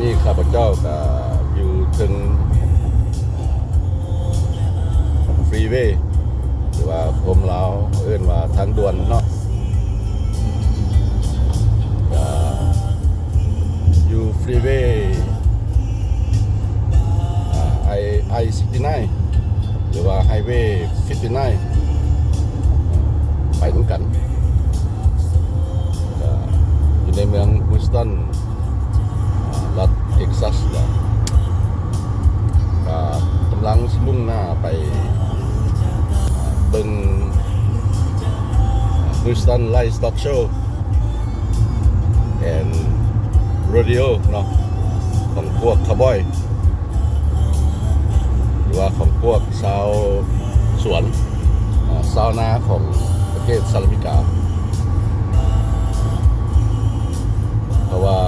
ນີ້ຂ້າພະເຈົ້າກະຢູ່ເທິງຟຣີເວ ຫຼືວ່າຄົນລາວເອີ້ນວ່າທາງດ່ວນເນາະ ກະຢູ່ຟຣີເວ ອາ ໄອ ໄອ ສິບເອັດ ຫຼືວ່າໄຮເວ ສິບເອັດ ໄປນຳກັນ ກະຢູ່ໃນເມືອງ Houston ລັດ Texas ເນາະ ກະກຳລັງຊິມຸ່ງໜ້າໄປເບິ່ງ Houston Livestock Show and Rodeo ເນາະ ຂອງພວກຄາວບອຍ ຫຼືວ່າຂອງພວກຊາວສວນ ອາ ຊາວນາຂອງປະເທດສະຫະລັດອາເມລິກາ ເພາະວ່າ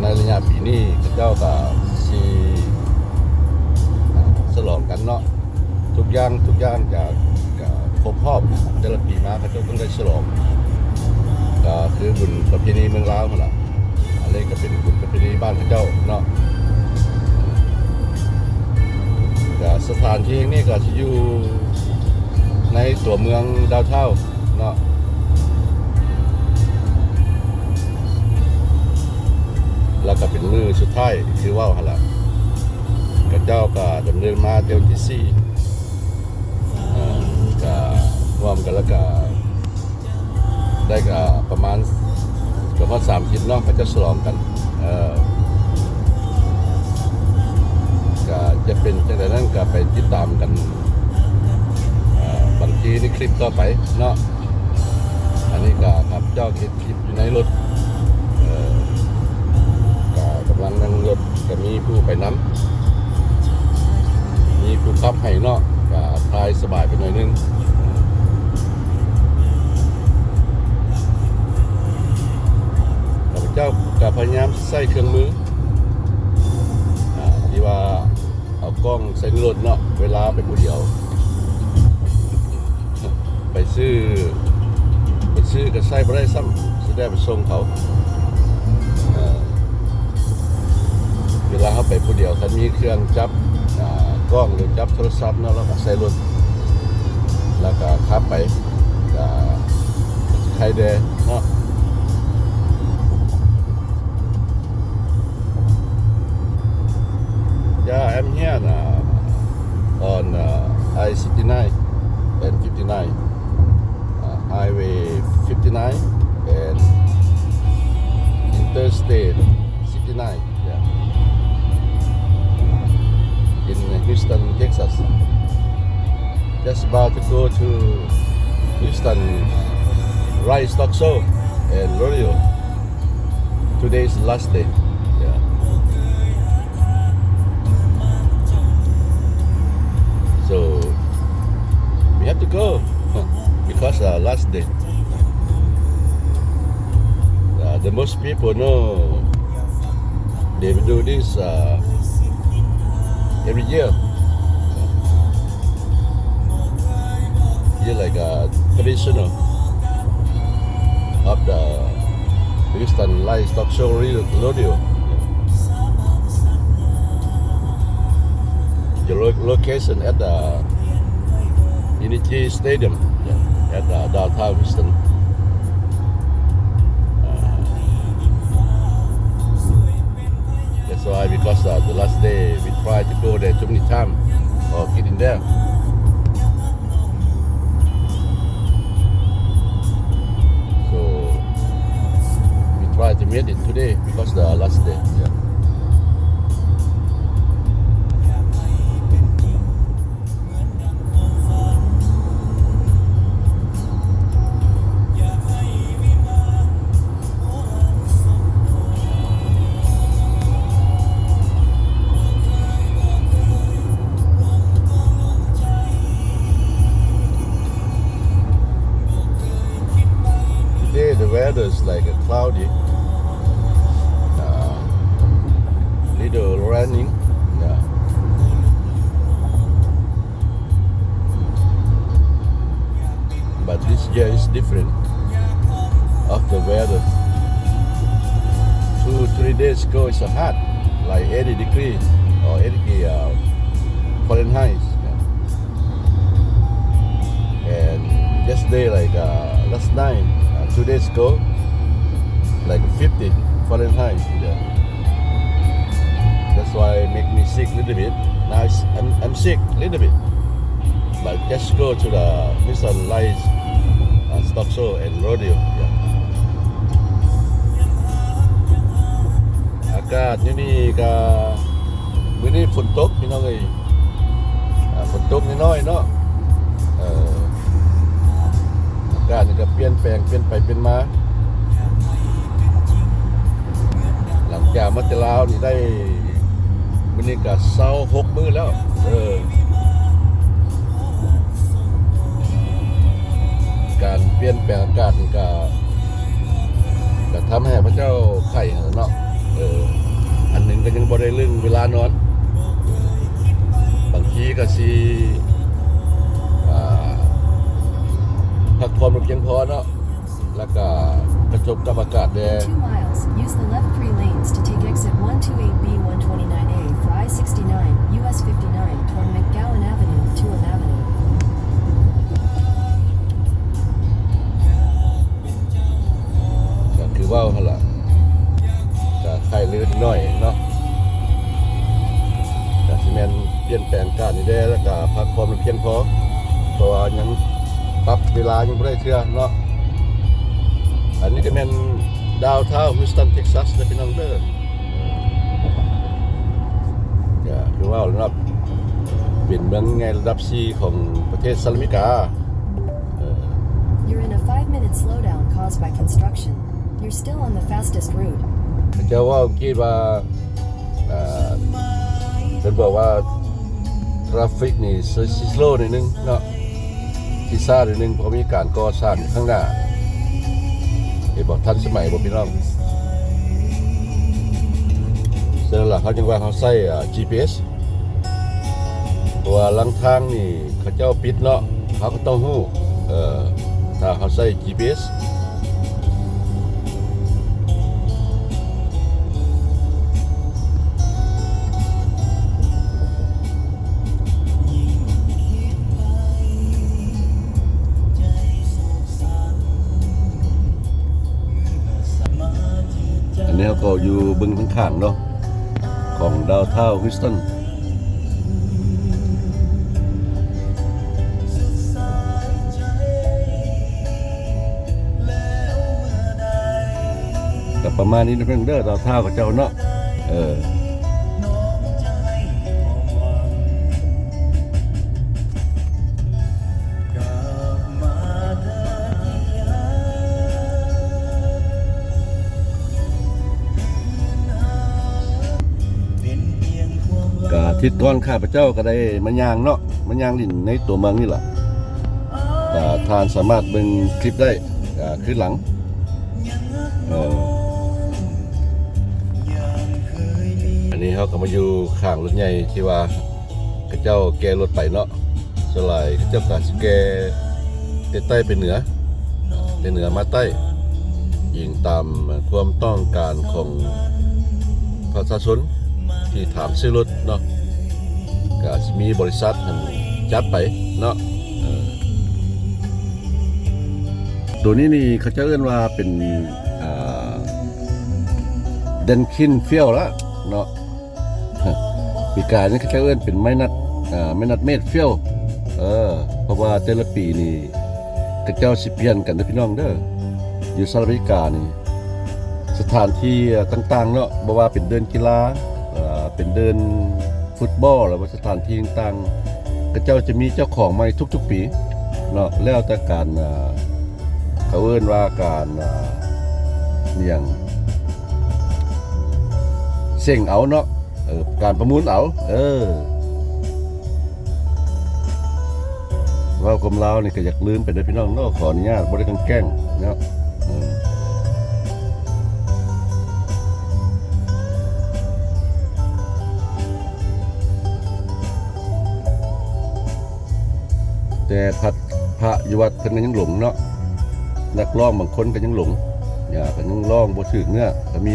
ໃນໄລຍະປີນີ້ເຂົາເຈົ້າກະຊິ ອາ ສະຫຼອງກັນເນາະ ທຸກຢ່າງ ທຸກຢ່າງຈະ ກະຄົບຮອບ ແຕ່ລະປີມາເຂົາເຈົ້າຕ້ອງໄດ້ສະຫຼອງ ກະຄືບຸນປະເພນີເມືອງລາວຫັ້ນລະ ອັນນີ້ກະເປັນບຸນປະເພນີບ້ານເຂົາເຈົ້າເນາະ ກະສະຖານທີ່ແຫ່ງນີ້ກະຊິຢູ່ໃນຕົວເມືອງ Downtown ເນາະ ແລ້ວກະເປັນມື້ສຸດທ້າຍ ຄືເວົ້າຫັ້ນລະ ເຂົາເຈົ້າກະດຳເນີນມາແຕ່ວັນທີສີ່ ເອີ ກະລວມກັນແລ້ວກະໄດ້ກະປະມານເກືອບຮອດສາມສິບເນາະ ເຂົາເຈົ້າສະຫຼອງກັນ ເອີ ກະຈະເປັນຈັ່ງໃດນັ້ນກະໄປຕິດຕາມກັນ ເອີ ບາງທີໃນຄລິບຕໍ່ໄປເນາະ ອັນນີ້ກະຂ້າພະເຈົ້າເຮັດ ຄລິບຢູ່ໃນລົດ ເອີ ກະກຳລັງນັ່ງລົດ ກະມີຜູ້ໄປນຳ ມີຜູ້ຂັບໃຫ້ເນາະ ກະຖ່າຍສະບາຍໄປໜ້ອຍໜຶ່ງ ຂ້າພະເຈົ້າກະພະຍາຍາມໃຊ້ເຄື່ອງມື ອາ ທີ່ວ່າ ເອົາກ້ອງໃສ່ໃນລົດເນາະ ເວລາໄປຜູ້ດຽວ ໄປຊື້ ໄປຊື້ກະໃຊ້ບໍ່ໄດ້ຊ້ຳ ຊິໄດ້ໄປສົ່ງເຂົາ ເອີ ເວລາເຮົາໄປຜູ້ດຽວ ຄັນມີເຄື່ອງຈັບ ອາ ກ້ອງ ຫຼື ຈັບໂທລະສັບເນາະ ເຮົາກະໃສ່ລົດ ແລ້ວກະຂັບໄປ ກະໄຄແດ່ເນາະ. Yeah, I'm here now on, uh, I sixty-nine and fifty-nine, uh, Highway fifty-nine and Interstate sixty-nine, yeah, in Houston, Texas. Just about to go to Houston Livestock Show and Rodeo. Today is the last day. Yeah. So we have to go because, uh, last day. Uh, the most people know they will do this, uh, every year. It's like a traditional of the Houston Livestock Show Rodeo. The lo-, location at the Unity Stadium, at the downtown Houston. Uh, That's why, because, uh, the last day we try to go there too many times or get in there. So we try to meet it today because the last day. Yeah. Today the weather is like a cloudy. Uh, Three days ago, it's hot, like eighty degree or eighty degree, uh, Fahrenheit. Yeah. And yesterday, like, uh, last night, uh, two days ago, like fifty Fahrenheit. Yeah. That's why it make me sick little bit. Now it's, I'm, I'm sick little bit. But just go to the Mister Lice, uh, stock show and rodeo. Yeah. ອາກາດຢູ່ນີ້ກະ ມື້ນີ້ຝົນຕົກພີ່ນ້ອງເອີຍ ອ່າ ຝົນຕົກນ້ອຍໆເນາະ ເອີ ອາກາດນີ້ກະປ່ຽນແປງ ປ່ຽນໄປປ່ຽນມາ ຫຼັງຈາກມາແຕ່ລາວນີ້ໄດ້ ມື້ນີ້ກະຊາວຫົກມື້ແລ້ວ ເອີ ການປ່ຽນແປງອາກາດນີ້ກະ ກະທຳໃຫ້ຂ້າພະເຈົ້າໄຂ້ຫັ້ນແຫຼະເນາະ ເອີ ອັນໜຶ່ງກະຍັງບໍ່ໄດ້ເລື່ອງເວລານອນ ບາງທີກະຊິ ອ່າ ພັກຜ່ອນບໍ່ພຽງພໍເນາະ ແລ້ວກະກະທົບກັບອາກາດແດ່. In two miles, use the left three lanes to take exit one two eight B one twenty-nine A for I sixty-nine, U S fifty-nine, toward McGowan Avenue, Tulip Avenue. ກະຄືເວົ້າຫັ້ນລະ ກະໄຂ້ເລັກນ້ອຍເນາະ ກະຊິແມ່ນປ່ຽນແປງການນີ້ແດ່ ແລ້ວກະພັກຜ່ອນໃຫ້ພຽງພໍ ເພາະວ່າຍັງປັບເວລາຍັງບໍ່ໄດ້ເທື່ອເນາະ. ອັນນີ້ກະແມ່ນ Downtown Houston Texas ເດີພີ່ນ້ອງເດີ ກະຄືເວົ້າແຫຼະເນາະ ເປັນເມືອງໃຫຍ່ລະດັບສີ່ຂອງປະເທດສະຫະລັດອາເມລິກາ. You're in a five-minute slowdown caused by construction. You're still on the fastest route. ເຂົາເຈົ້າເວົ້າອັງກິດວ່າ ເອີ ເພິ່ນບອກວ່າ traffic ນີ້ຊິ slow ໜ້ອຍໜຶ່ງເນາະ ຊິຊ້າໜ້ອຍໜຶ່ງ ເພາະມີການກໍ່ສ້າງຢູ່ຂ້າງໜ້າ ເຫັນບໍ່ ທັນສະໄໝບໍ່ພີ່ນ້ອງ? ສະນັ້ນລະ ເຮົາຈຶ່ງວ່າເຮົາໃຊ້ ອ່າ ຈີພີເອັສ ເພາະວ່າລາງທາງນີ້ເຂົາເຈົ້າປິດເນາະ ເຮົາກະຕ້ອງຮູ້ ເອີ ຖ້າເຮົາໃຊ້ຈີພີເອັສ. ອັນນີ້ເຮົາກະຢູ່ເບິ່ງທາງຂ້າງເນາະ ຂອງ Downtown Houston ກະປະມານນີ້ເນາະເດີ Downtown ເຂົາເຈົ້າເນາະ ເອີ. ກະອາທິດກ່ອນ ຂ້າພະເຈົ້າກະໄດ້ມາຍ່າງເນາະ ມາຍ່າງຫຼິ້ນໃນຕົວເມືອງນີ້ລະ ກະທ່ານສາມາດເບິ່ງຄລິບໄດ້ ອາ ຄືນຫຼັງ ເອີ ອັນນີ້ເຮົາກະມາຢູ່ຂ້າງລົດໃຫຍ່ທີ່ວ່າ ເຂົາເຈົ້າແກ່ລົດໄປເນາະ ສ່ວນຫຼາຍເຂົາເຈົ້າກະຊິແກ່ແຕ່ໃຕ້ໄປເໜືອ ແຕ່ເໜືອມາໃຕ້ ອີງຕາມຄວາມຕ້ອງການຂອງປະຊາຊົນທີ່ຖາມຊື້ລົດເນາະ ກະຊິມີບໍລິສັດຫັ້ນຈັດໄປເນາະ ເອີ ໂຕນີ້ນີ້ເຂົາເຈົ້າເອີ້ນວ່າເປັນ ອ່າ Dunkin Fuel ລະເນາະ. ປີກາຍນີ້ເຂົາເຈົ້າເອີ້ນເປັນ Minute ເອີ Minute Maid Fuel ເອີ ເພາະວ່າແຕ່ລະປີນີ້ເຂົາເຈົ້າຊິປ່ຽນກັນເດີພີ່ນ້ອງເດີ ຢູ່ສະຫະລັດອາເມລິການີ້ ສະຖານທີ່ຕ່າງໆເນາະ ບໍ່ວ່າເປັນເດີ່ນກິລາ ເອີ ເປັນເດີ່ນຟຸດບອລ ຫຼືວ່າສະຖານທີ່ຕ່າງໆ ເຂົາເຈົ້າຈະມີເຈົ້າຂອງໃໝ່ທຸກໆປີເນາະ ແລ້ວແຕ່ການ ເອີ ເຂົາເອີ້ນວ່າການ ເອີ ອີ່ຫຍັງ ເສັງເອົາເນາະ ເອີ ການປະມູນເອົາ ເອີ ເວົ້າຄວາມລາວນີ້ກະຢາກລືມໄປເດີພີ່ນ້ອງເນາະ ຂໍອະນຸຍາດ ບໍ່ໄດ້ກັນແກ້ງເນາະ ເອີ. ແຕ່ພັດພະຢູ່ວັດເພິ່ນກະຍັງຫຼົງເນາະ ນັກຮ້ອງບາງຄົນກະຍັງຫຼົງ ກະຍັງຮ້ອງບໍ່ຖືກເນື້ອກະມີ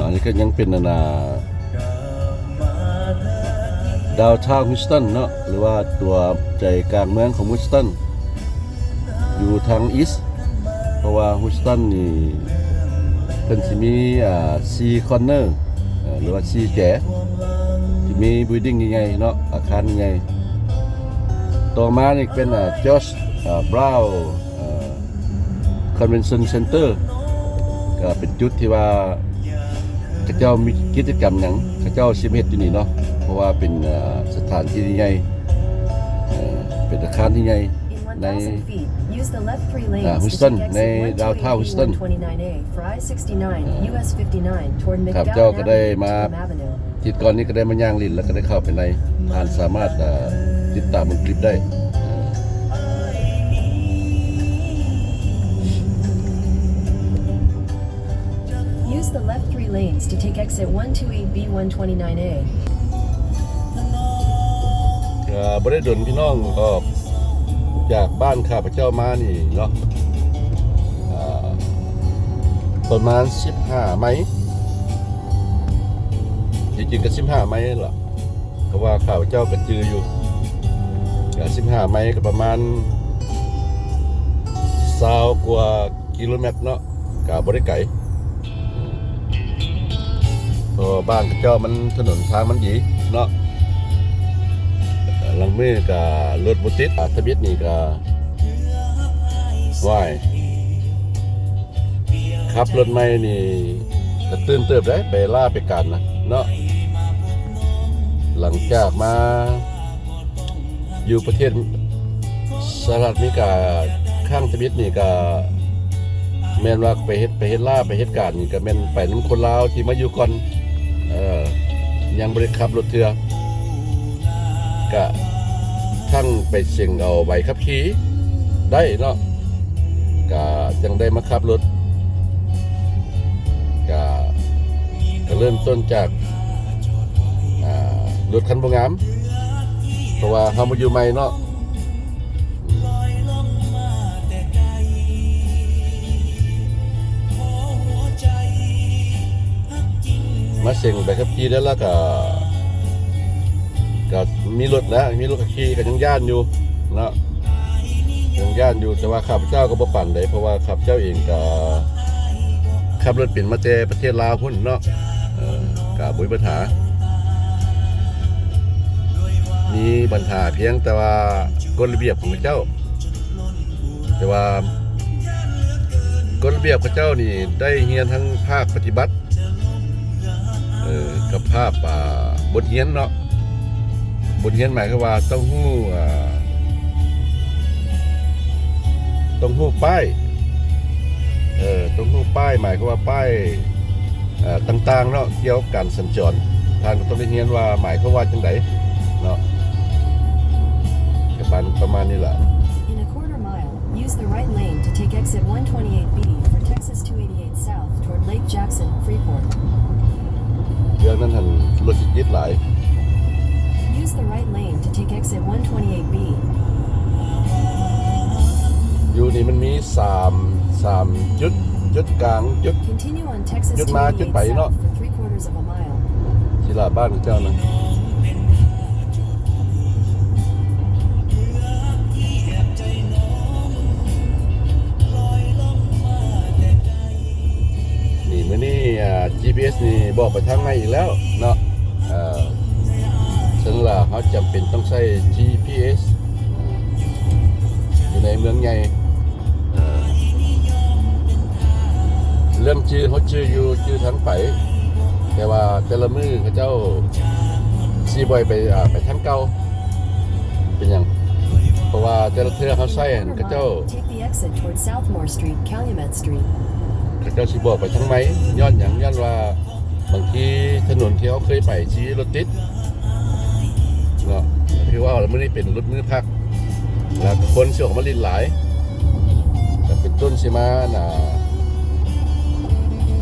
ອັນນີ້ກໍຍັງເປັນອັນນ່າ ດາວທາວນ Houston ເນາະ ຫຼືວ່າຕົວໃຈກາງເມືອງຂອງ Houston ຢູ່ທາງ East ເພາະວ່າ Houston ນີ້ເພິ່ນຊິມີ ອ່າ ສີ່ຄອນເນີ ເອີ ຫຼືວ່າສີ່ແຈ ຈະມີ building ໃຫຍ່ໆເນາະ ອາຄານໃຫຍ່. ຕໍ່ມານີ້ເປັນ ອ່າ George ອ່າ Brown ເອີ Convention Center ກໍເປັນຈຸດທີ່ວ່າເຂົາເຈົ້າມີກິດຈະກຳຫຍັງ ເຂົາເຈົ້າຊິມາເຮັດຢູ່ນີ້ເນາະ ເພາະວ່າເປັນ ເອີ ສະຖານທີ່ທີ່ໃຫຍ່ ເອີ ເປັນອາຄານທີ່ໃຫຍ່ໃນ ອ່າ Houston ໃນ Downtown Houston. ຂ້າພະເຈົ້າກໍໄດ້ມາ ທິດກ່ອນນີ້ກໍໄດ້ມາຍ່າງຫຼິ້ນ ແລ້ວກໍໄດ້ເຂົ້າໄປໃນ ທ່ານສາມາດ ເອີ ຕິດຕາມເບິ່ງຄລິບໄດ້. Use the left three lanes to take exit one two eight B one twenty-nine A. ກໍບໍ່ໄດ້ດົນພີ່ນ້ອງອອກຈາກບ້ານຂ້າພະເຈົ້າມານີ້ເນາະ ອ່າ ປະມານສິບຫ້າໄມ ທີ່ຈິງກໍສິບຫ້າໄມລະ ເພາະວ່າຂ້າພະເຈົ້າກໍຈື່ຢູ່ ກໍສິບຫ້າໄມກໍປະມານຊາວກວ່າກິໂລແມັດເນາະ ກໍບໍ່ໄດ້ໄກ ເພາະວ່າບ້ານເຂົາເຈົ້າມັນ ຖະໜົນທາງມັນດີເນາະ ລາງມື້ກໍລົດບໍ່ຕິດ ອາ ທຳອິດນີ້ກໍ ວ້າຍ ຂັບລົດໃໝ່ນີ້ກະຕື່ນເຕີບໄດ໋ ໄປລາໄປການນະເນາະ ຫຼັງຈາກມາຢູ່ປະເທດສະຫະລັດອາເມລິກາຄັ້ງທຳອິດນີ້ກະແມ່ນວ່າໄປເຮັດ ໄປເຮັດລາໄປເຮັດການນີ້ກະແມ່ນໄປນຳຄົນລາວທີ່ມາຢູ່ກ່ອນ ເອີ ຍັງບໍ່ໄດ້ຂັບລົດເທື່ອ ກະທັງໄປເສັງເອົາໃບຂັບຂີ່ໄດ້ເນາະ ກະຈັ່ງໄດ້ມາຂັບລົດ ກະ ກະເລີ່ມຕົ້ນຈາກ ອ່າ ລົດຄັນບໍ່ງາມ ເພາະວ່າເຮົາມາຢູ່ໃໝ່ເນາະ ມາເສັງໃບຂັບຂີ່ໄດ້ແລ້ວກະ ກະມີລົດແລ້ວ ມີລົດກະຂີ່ ກະຍັງຢ້ານຢູ່ເນາະ ຍັງຢ້ານຢູ່ ແຕ່ວ່າຂ້າພະເຈົ້າກໍບໍ່ປານໃດ ເພາະວ່າຂ້າພະເຈົ້າເອງກະຂັບລົດເປັນມາແຕ່ປະເທດລາວພຸ້ນເນາະ ເອີ ກະບໍ່ມີບັນຫາ ມີບັນຫາພຽງແຕ່ວ່າກົດລະບຽບຂອງເຂົາເຈົ້າ ແຕ່ວ່າກົດລະບຽບເຂົາເຈົ້ານີ້ໄດ້ຮຽນທັງພາກປະຕິບັດ ເອີ ກັບພາກ ອ່າ ບົດຮຽນເນາະ ບົດຮຽນໝາຍຄວາມວ່າຕ້ອງຮູ້ ອ່າ ຕ້ອງຮູ້ປ້າຍ ເອີ ຕ້ອງຮູ້ປ້າຍ ໝາຍຄວາມວ່າປ້າຍ ເອີ ຕ່າງໆເນາະ ກ່ຽວກັບການສັນຈອນ ທ່ານກໍຕ້ອງໄດ້ຮຽນວ່າໝາຍຄວາມວ່າຈັ່ງໃດເນາະ ກະປະມານ ປະມານນີ້ລະ. In a quarter mile, use the right lane to take exit one twenty-eight B for Texas two eighty-eight South toward Lake Jackson, Freeport. ເລື່ອງນັ້ນຫັ້ນລົດຊິຕິດຫຼາຍ. Use the right lane to take exit one twenty-eight B. ຢູ່ນີ້ມັນມີສາມ ສາມຈຸດ ຈຸດກາງ ຈຸດ Continue on Texas ຈຸດມາຈຸດໄປເນາະ two eighty-eight South for three quarters of a mile. ຊິລາບ້ານເຈົ້ານະ. ນີ້ ມື້ນີ້ ອ່າ ຈີພີເອັສ ນີ້ບອກໄປທາງໃໝ່ອີກແລ້ວເນາະ ເອີ ສະນັ້ນລະ ເຮົາຈຳເປັນຕ້ອງໃຊ້ຈີພີເອັສ ຢູ່ໃນເມືອງໃຫຍ່ ເອີ ເລື່ອງຈື່ ເຮົາຈື່ຢູ່ ຈື່ທາງໄປ ແຕ່ວ່າແຕ່ລະມື້ເຂົາເຈົ້າຊິບໍ່ໃຫ້ໄປ ອ່າ ໄປທາງເກົ່າ. ເປັນຫຍັງ? ເພາະວ່າແຕ່ລະເທື່ອເຮົາໃຊ້ຫັ້ນ ເຂົາເຈົ້າ Take the exit toward Southmore Street, Calumet Street. ເຂົາເຈົ້າຊິບອກໄປທາງໃໝ່ ຍ້ອນຫຍັງ? ຍ້ອນວ່າບາງທີຖະໜົນທີ່ເຮົາເຄີຍໄປ ຊິລົດຕິດເນາະ ຄືວ່າມື້ນີ້ເປັນລົດມື້ພັກ ແລ້ວຄົນຊິອອກມາຫຼິ້ນຫຼາຍ ກໍເປັນຕົ້ນຊິມາ ອ່າ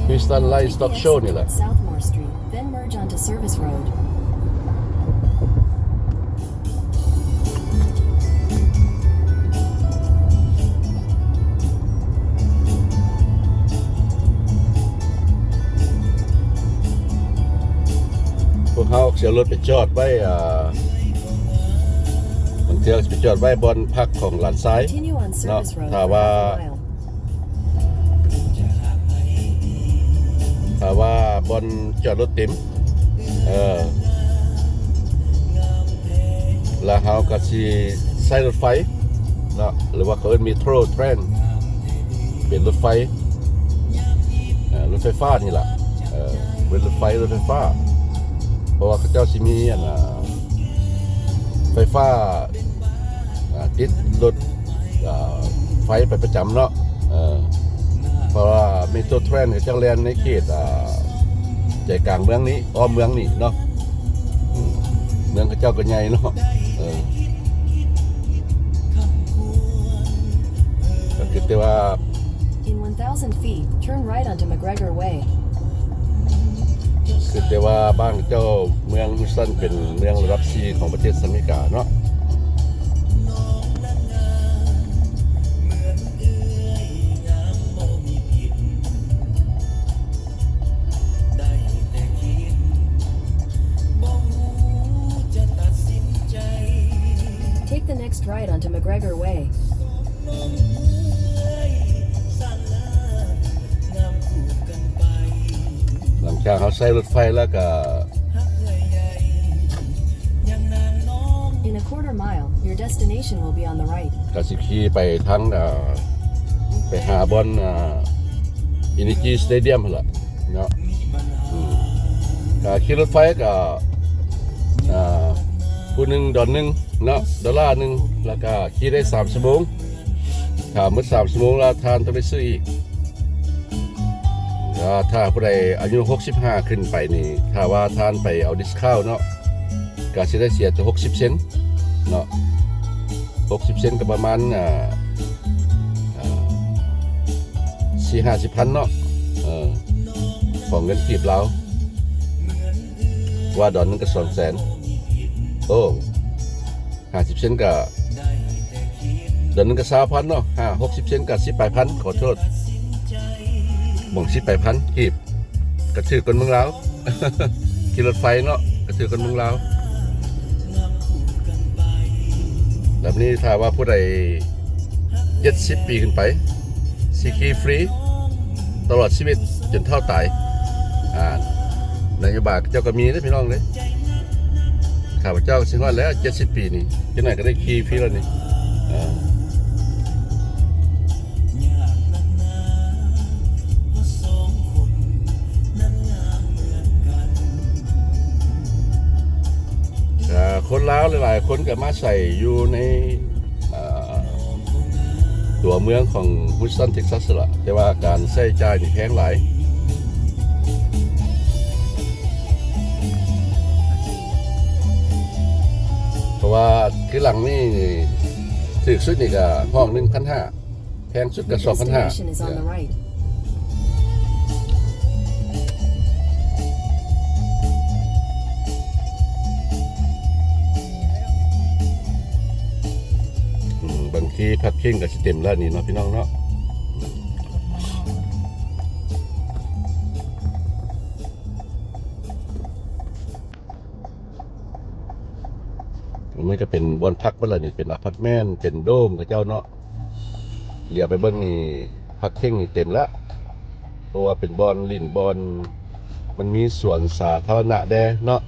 Houston Livestock Show ນີ້ແຫຼະ. Southmore Street, then merge onto Service Road. ເ ຊິເອົາລົດໄປຈອດໄວ້ ອ່າ ບາງເທື່ອກໍຊິໄປຈອດໄວ້ບ່ອນພັກຂອງຫຼານຊາຍ Continue on ເນາະ Service Road ຖ້າວ່າ for half a mile. ຖ້າວ່າບ່ອນຈອດລົດເຕັມ ເອີ ແລ້ວເຮົາກໍຊິໃຊ້ລົດໄຟເນາະ ຫຼືວ່າເຂົາເອີ້ນ Metro Train ເປັນລົດໄຟ ເອີ ລົດໄຟຟ້ານີ້ລະ ເອີ ເປັນລົດໄຟ ລົດໄຟຟ້າ ເພາະວ່າເຂົາເຈົ້າຊິມີ ອັນ ອ່າ ໄຟຟ້າ ອ່າ ຕິດລົດ ອ່າ ໄຟໄປປະຈຳເນາະ ເອີ ເພາະວ່າ Metro Train ເຂົາເຈົ້າແລ່ນໃນເຂດ ອ່າ ໃຈກາງເມືອງນີ້ ອ້ອມເມືອງນີ້ເນາະ ອືມ ເມືອງເຂົາເຈົ້າກໍໃຫຍ່ເນາະ ເອີ ກໍຄິດແຕ່ວ່າ In one thousand feet, turn right onto McGregor Way. ຄິດແຕ່ວ່າບ້ານເຈົ້າ ເມືອງ Houston ເປັນເມືອງລະດັບສີ່ຂອງປະເທດສະຫະລັດອາເມລິກາເນາະ. Take the next right onto McGregor Way. ຫຼັງຈາກເຮົາໃຊ້ລົດໄຟແລ້ວກໍ In a quarter mile, your destination will be on the right. ກໍຊິຂີ່ໄປທາງ ເອີ ໄປຫາບ່ອນ ເອີ Energy Stadium ຫັ້ນລະເນາະ ອືມ ກໍຂີ່ລົດໄຟກໍ ອ່າ ຜູ້ໜຶ່ງດອນໜຶ່ງເນາະ ດອນໜຶ່ງ ແລ້ວກໍຂີ່ໄດ້ສາມຊົ່ວໂມງ ຖ້າໝົດສາມຊົ່ວໂມງແລ້ວທ່ານຕ້ອງໄດ້ຊື້ອີກ. ຖ້າ ຖ້າຜູ້ໃດອາຍຸຫົກສິບຫ້າຂຶ້ນໄປນີ້ ຖ້າວ່າທ່ານໄປເອົາດິສຄາວເນາະ ກໍຊິໄດ້ເສຍແຕ່ຫົກສິບເຊັນເນາະ ຫົກສິບເຊັນກໍປະມານ ອ່າ ອ່າ ສີ່ຫ້າສິບພັນເນາະ ເອີ ຂອງເງິນກີບລາວ ວ່າດອນໜຶ່ງກໍສອງແສນ ໂອ້ ຫ້າສິບເຊັນກໍ ດອນໜຶ່ງກໍຊາວພັນເນາະ ຫ້າຫົກສິບເຊັນກໍສິບປາຍພັນ ຂໍໂທດ ໝ່ອງສິບປາຍພັນກີບ ກໍຖືກກວ່າເມືອງລາວ ຂີ່ລົດໄຟເນາະ ກໍຖືກກວ່າເມືອງລາວ. ແບບນີ້ຖ້າວ່າຜູ້ໃດເຈັດສິບປີຂຶ້ນໄປ ຊິຂີ່ຟຣີຕະຫຼອດຊີວິດຈົນເຖົ້າຕາຍ. ອ່າ ນະໂຍບາຍເຂົາເຈົ້າກໍມີເດ້ພີ່ນ້ອງເດ້. ຂ້າພະເຈົ້າກໍຊິຮອດແລ້ວເຈັດສິບປີນີ້ ຈັກໜ້ອຍກໍໄດ້ຂີ່ຟຣີແລ້ວນີ້ ອ່າ. ອ່າ ຄົນລາວຫຼາຍໆຄົນກໍມາໃຊ້ຢູ່ໃນ ອ່າ ຕົວເມືອງຂອງ Houston Texas ລະ ແຕ່ວ່າການໃຊ້ຈ່າຍນີ້ແພງຫຼາຍ ເພາະວ່າຄືຫຼັງນີ້ຖືກສຸດນີ້ກໍຫ້ອງໜຶ່ງພັນຫ້າ ແພງສຸດກໍສອງພັນຫ້າ Your destination is on the right. ອືມ ບາງທີພັກເພງກໍຊິເຕັມແລ້ວນີ້ເນາະ ພີ່ນ້ອງເນາະ. ມັນກໍເປັນບ່ອນພັກເບິດລະນີ້ ເປັນອາພາດເມັນ ເປັນໂດມເຂົາເຈົ້າເນາະ. ຫຼຽວໄປເບິ່ງນີ້ ພັກເພງນີ້ເຕັມລະ ເພາະວ່າເປັນບ່ອນຫຼິ້ນ ບ່ອນ ມັນມີສວນສາທາລະນະແດ່ເນາະ.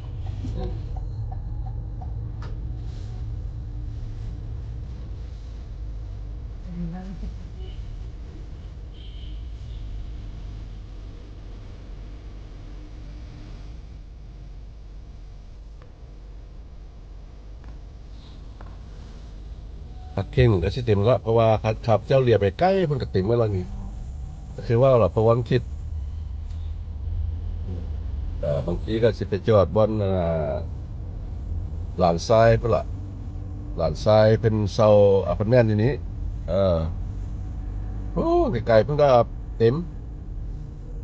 ພັກເພງກໍຊິເຕັມລະ ເພາະວ່າຄັບເຈົ້າຫຼຽວໄປໄກພຸ້ນກໍເຕັມໝົດລະນີ້ ກໍຄືວ່າລະ ເພາະວັນທິດ ເອີ ບາງທີກໍຊິໄປຈອດບ່ອນ ອ່າ ຫຼານຊາຍພຸ້ນລະ ຫຼານຊາຍເພິ່ນເຊົ່າອາພາດເມັນຢູ່ນີ້ ເອີ ໂອ້ ໄກໆພຸ້ນກໍເຕັມ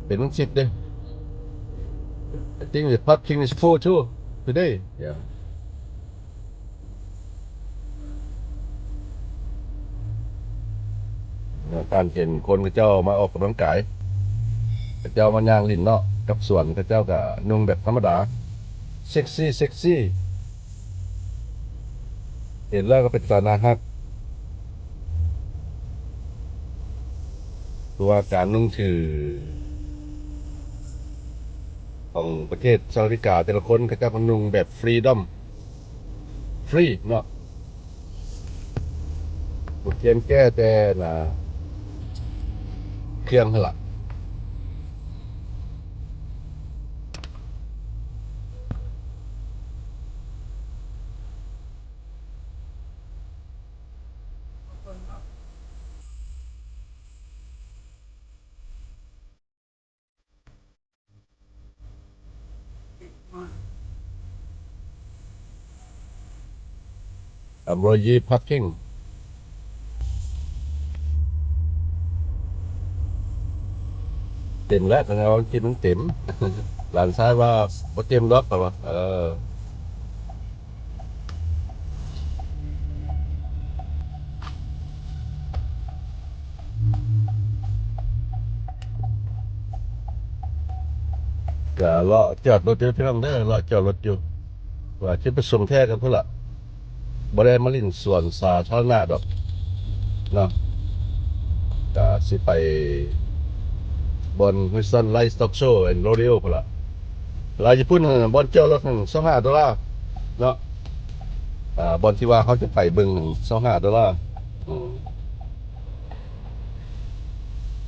ເປັນວັນທິດເດ້. I think the parking is full too today. Yeah. ທ່ານເຫັນຄົນເຂົາເຈົ້າມາອອກກຳລັງກາຍ ເຂົາເຈົ້າມາຍ່າງຫຼິ້ນເນາະ ກັບສວນ ເຂົາເຈົ້າກະນຸ່ງແບບທຳມະດາ ເຊັກຊີ ເຊັກຊີ ເຫັນແລ້ວກໍເປັນຕາໜ້າຮັກ. ເພາະວ່າການນຸ່ງຖືຂອງປະເທດສະຫະລັດອາເມລິກາ ແຕ່ລະຄົນເຂົາເຈົ້າກໍນຸ່ງແບບຟຣີດອມ ຟຣີເນາະ. ບໍ່ພຽງແຕ່ ແຕ່ນະ ເຄື່ອງຫັ້ນລະ. ອຳໂຣຢີ ພາກກິ້ງ ເຕັມແລ້ວ ຄັນວ່າທີ່ມັນເຕັມ. ຫຼານຊາຍວ່າບໍ່ເຕັມດອກ ເຂົາວ່າ ເອີ. ກະເລາະຈອດລົດຢູ່ ພີ່ນ້ອງເດີ ເລາະຈອດລົດຢູ່ ວ່າຊິໄປສົ່ງແທ້ກັນພຸ້ນລະ ບໍ່ໄດ້ມາຫຼິ້ນສວນສາທາລະນະດອກເນາະ. ກະຊິໄປບ່ອນ Houston Livestock Show and Rodeo ພຸ້ນລະ. ລາວຢູ່ພຸ້ນ ບ່ອນຈອດລົດຫັ້ນ ຊາວຫ້າໂດລາເນາະ. ອ່າ ບ່ອນທີ່ວ່າເຮົາຈະໄປເບິ່ງ ຊາວຫ້າໂດລາ. ອືມ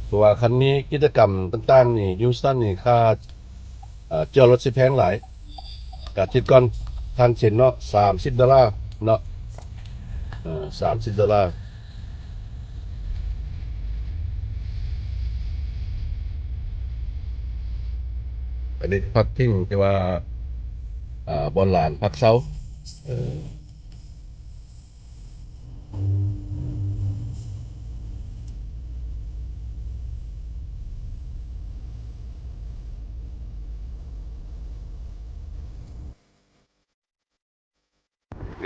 ເພາະວ່າຄັນມີກິດຈະກຳຕ່າງໆນີ້ Houston ນີ້ ຄ່າ ເອີ ຈອດລົດຊິແພງຫຼາຍ. ກະຄິດກ່ອນ ທາງເຊັນເນາະ ສາມສິບໂດລາເນາະ. ເອີ ສາມສິບໂດລາ. ອັນນີ້ພັກພິງທີ່ວ່າ ອ່າ ບ່ອນຫຼານພັກເຊົາ. ເອີ.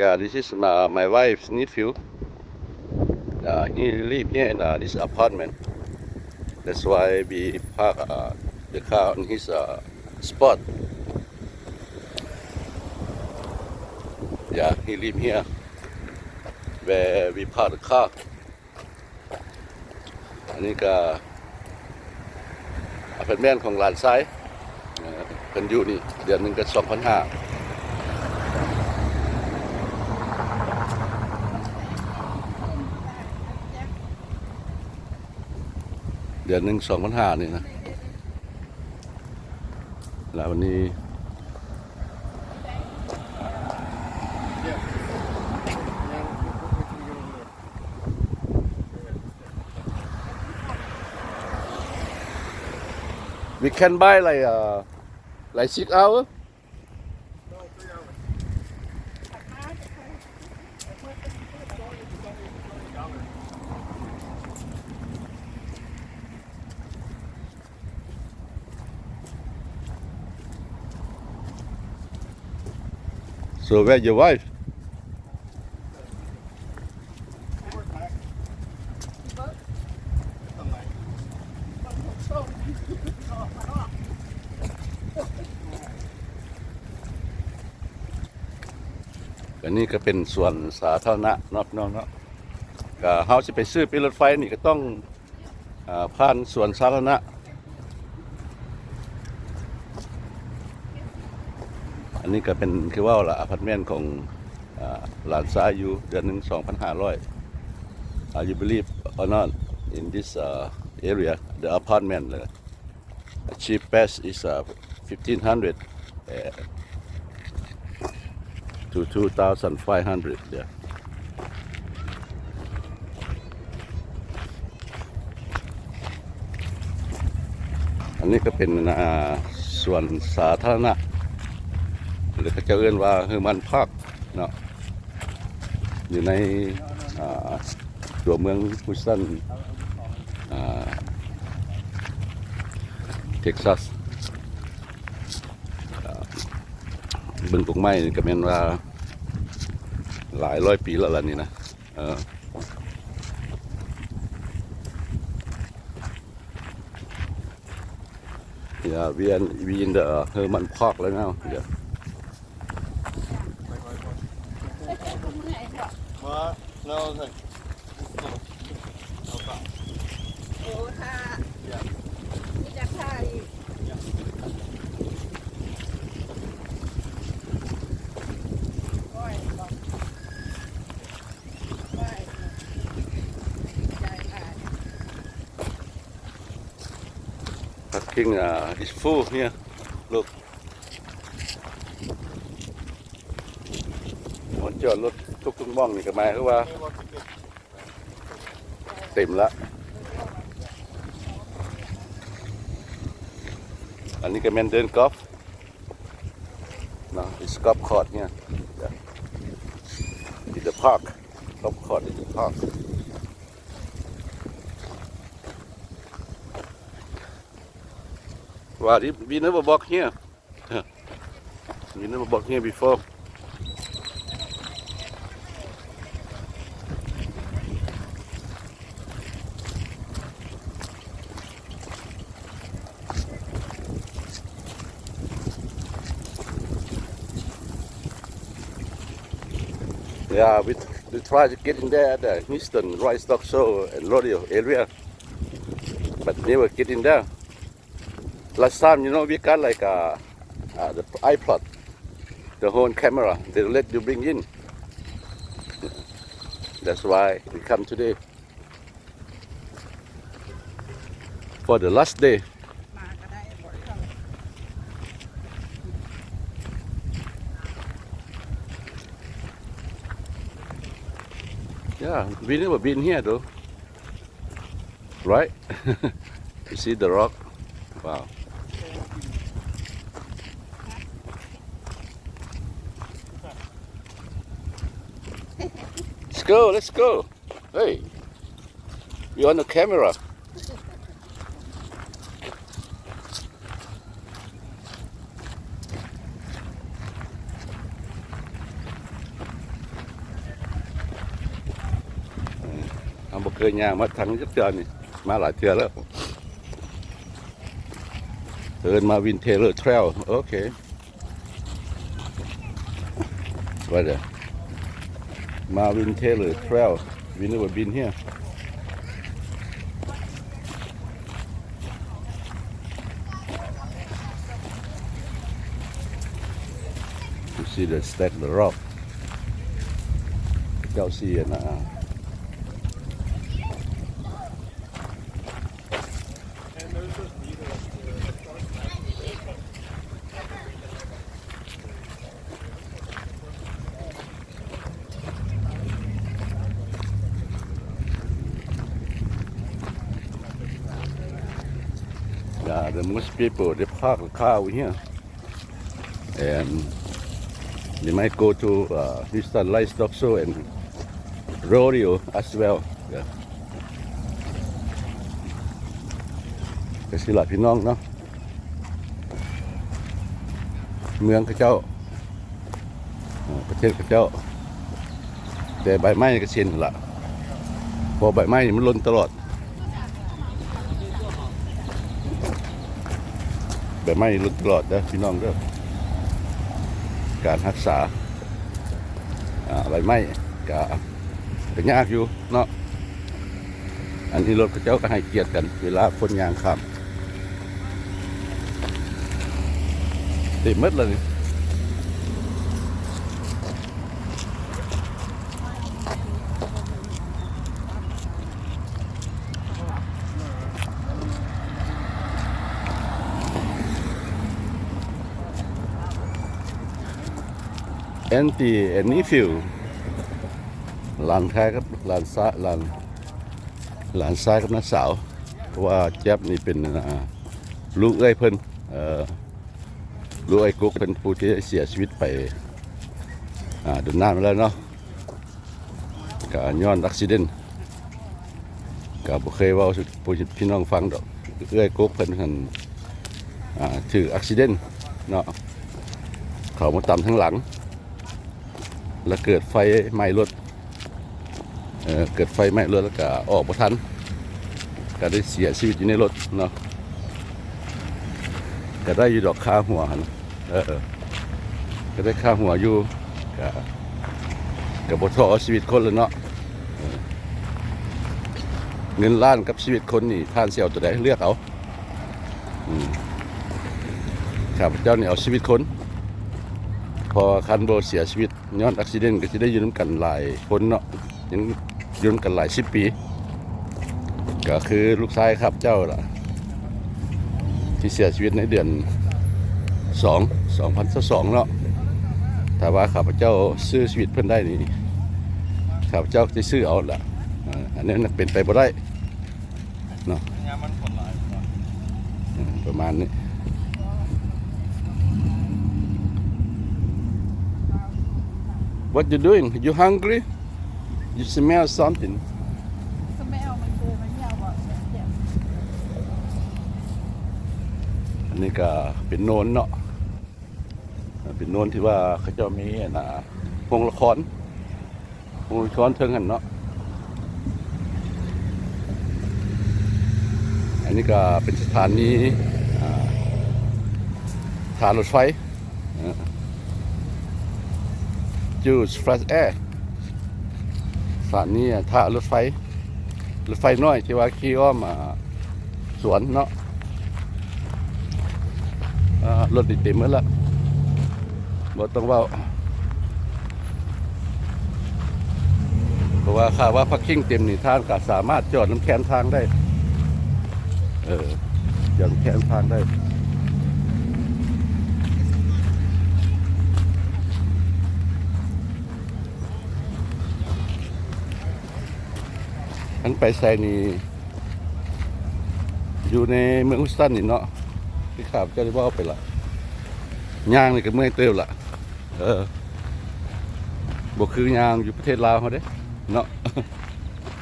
Yeah, this is my, my wife's nephew. Uh, he live here in, uh, this apartment. That's why we park, uh, the car on his, uh, spot. Yeah, he live here where we park the car. ອັນນີ້ກະອາພາດເມັນຂອງຫຼານຊາຍ ເອີ ເພິ່ນຢູ່ນີ້ ເດືອນໜຶ່ງກະສອງພັນຫ້າ ເດືອນໜຶ່ງສອງພັນຫ້ານີ້ນະ. ແລ້ວວັນນີ້ We can buy like, uh, like six hour. So where your wife? ອັນນີ້ກະເປັນສວນສາທາລະນະເນາະ ພີ່ນ້ອງເນາະ. ກະເຮົາຊິໄປຊື້ປີ້ລົດໄຟນີ້ກະຕ້ອງ ເອີ ຜ່ານສວນສາທາລະນະ. ອັນນີ້ກະເປັນ ຄືເວົ້າລະ ອາພາດເມັນຂອງ ເອີ ຫຼານຊາຍຢູ່ ເດືອນໜຶ່ງສອງພັນຫ້າຮ້ອຍ. Uh, you believe or not, in this, uh, area, the apartment, uh, cheapest is, uh, fifteen hundred, uh, to two thousand five hundred, yeah. ອັນນີ້ກະເປັນ ອ່າ ສວນສາທາລະນະ ຫຼືເຂົາເຈົ້າເອີ້ນວ່າ Hermann Park ເນາະ ຢູ່ໃນ ອ່າ ຕົວເມືອງ Houston ອ່າ Texas. ເບິ່ງກົກໄມ້ນີ້ກະແມ່ນວ່າຫຼາຍຮ້ອຍປີແລ້ວລະນີ້ນະ. ເອີ Yeah, we in, we in the Hermann Park right now. Yeah. No, thanks. This is not, not bad. ໂອ້ ຖ້າ Yeah. ມີຈັກທ່າອີກ Yeah. ໂອ້ຍ ບໍ່ ໂອ້ຍ ໃຈຫຼາຍ. Parking, uh, is full here. Look. ໝ່ອງຈອດລົດທຸກໆໝ່ອງນີ້ກໍໝາຍຄວາມວ່າເຕັມລະ. ອັນນີ້ກໍແມ່ນເດີ່ນກອບເນາະ, it's golf course here. Yeah. In the park. Golf course in the park. Wow, we never walk here. We never walk here before. Yeah, we, we try to get in there at the Houston Livestock Show and Rodeo area, but never get in there. Last time, you know, we got, like, uh, uh, the iPod, the whole camera. They let you bring in. That's why we come today for the last day. Yeah, we never been here though. Right? You see the rock? Wow. Let's go, let's go. Hey, we on the camera. ເຮົາບໍ່ເຄີຍຍ່າງມາທາງນີ້ຈັກເທື່ອນີ້ ມາຫຼາຍເທື່ອແລ້ວ. ເອີ້ນ Marvin Taylor Trail. ໂອເຄ. Right there. Marvin Taylor Trail. We never been here. You see the stack the rock. ເຈົ້າຊິອັນນ່າ Yeah, the most people, they park the car over here. And they might go to, uh, Houston Livestock Show and Rodeo as well. Yeah. ກະຊິລະພີ່ນ້ອງເນາະ ເມືອງເຂົາເຈົ້າ ເອີ ປະເທດເຂົາເຈົ້າ ແຕ່ໃບໄມ້ກະເຊັ່ນລະ ເພາະໃບໄມ້ມັນຫຼົ່ນຕະຫຼອດ ໃບໄມ້ຫຼົ່ນຕະຫຼອດເດີພີ່ນ້ອງເດີ ການຮັກສາ ອາ ໃບໄມ້ກະ ກະຍາກຢູ່ເນາະ. ອັນນີ້ລົດເຂົາເຈົ້າກໍໃຫ້ກຽດກັນ ເວລາຄົນຍ່າງຂ້າມ ເຕັມໝົດລະນີ້. Aunty and nephew ຫຼານຊາຍກັບ ຫຼານຊາ ຫຼານ ຫຼານຊາຍກັບນ້າສາວ ເພາະວ່າແຈັບນີ້ເປັນ ອ່າ ລູກເອື້ອຍເພິ່ນ ເອີ ລູກອ້າຍກົກເພິ່ນ ຜູ້ທີ່ເສຍຊີວິດໄປ ອ່າ ດົນນານມາແລ້ວເນາະ ກະຍ້ອນ accident ກະບໍ່ເຄີຍເວົ້າສູ່ ພີ່ນ້ອງຟັງດອກ ເອື້ອຍກົກເພິ່ນຫັ້ນ ອ່າ ຖືກ accident ເນາະ ເຂົ້າມາຕຳທາງຫຼັງ ແລ້ວເກີດໄຟໄໝ້ລົດ ເອີ ເກີດໄຟໄໝ້ລົດ ແລ້ວກະອອກບໍ່ທັນ ກະໄດ້ເສຍຊີວິດຢູ່ໃນລົດເນາະ ກະໄດ້ຢູ່ດອກຄາຫົວຫັ້ນ ເອີ ກະໄດ້ຄາຫົວຢູ່ ກະ ກະບໍ່ທໍ້ຊີວິດຄົນລະເນາະ. ເງິນລ້ານກັບຊີວິດຄົນນີ້ ທ່ານຊິເອົາໂຕໃດ? ເລືອກເອົາ. ອືມ ຂ້າພະເຈົ້ານີ້ເອົາຊີວິດຄົນ ເພາະວ່າຄັນບໍ່ເສຍຊີວິດຍ້ອນອາກຊິເດັນ ກໍຊິໄດ້ຢູ່ນຳກັນຫຼາຍຄົນເນາະ ຍັງຢູ່ນຳກັນຫຼາຍສິບປີ. ກໍຄືລູກຊາຍຂ້າພະເຈົ້າລະ ທີ່ເສຍຊີວິດໃນເດືອນສອງ ສອງພັນຊາວສອງເນາະ. ຖ້າວ່າຂ້າພະເຈົ້າຊື້ຊີວິດເພິ່ນໄດ້ນີ້ ຂ້າພະເຈົ້າຈະຊື້ເອົາລະ. ເອີ ອັນນີ້ມັນເປັນໄປບໍ່ໄດ້ເນາະ. ເອີ ປະມານນີ້. What you doing? You hungry? You smell something. Smell ມັນຄືມັນຍາວບໍ່? ອັນນີ້ກໍເປັນໂນນເນາະ ເປັນໂນນທີ່ວ່າເຂົາເຈົ້າມີອັນນ່າ ໂຮງລະຄອນ ໂຮງລະຄອນເທິງຫັ້ນເນາະ. ອັນນີ້ກໍເປັນສະຖານີ ອ່າ ທ່າລົດໄຟ ເອີ Jules Fresh Air ສະຖານີ ອ່າ ທ່າລົດໄຟ ລົດໄຟນ້ອຍທີ່ວ່າຂີ່ອ້ອມ ອ່າ ສວນເນາະ. ອ່າ ລົດນີ້ເຕັມໝົດລະ ບໍ່ຕ້ອງເວົ້າ ເພາະວ່າຖ້າວ່າພາກກິ້ງເຕັມນີ້ ທ່ານກໍສາມາດຈອດນຳແຄມທາງໄດ້. ເອີ ຈອດນຳແຄມທາງໄດ້. ຄັນໄປໃສນີ້ ຢູ່ໃນເມືອງ Houston ນີ້ເນາະ ທີ່ຂ້າພະເຈົ້າໄດ້ເວົ້າໄປລະ ຍ່າງນີ້ກໍເມື່ອຍເຕີບລະ. ເອີ ບໍ່ຄືຍ່າງຢູ່ປະເທດລາວເຮົາເດ້ເນາະ.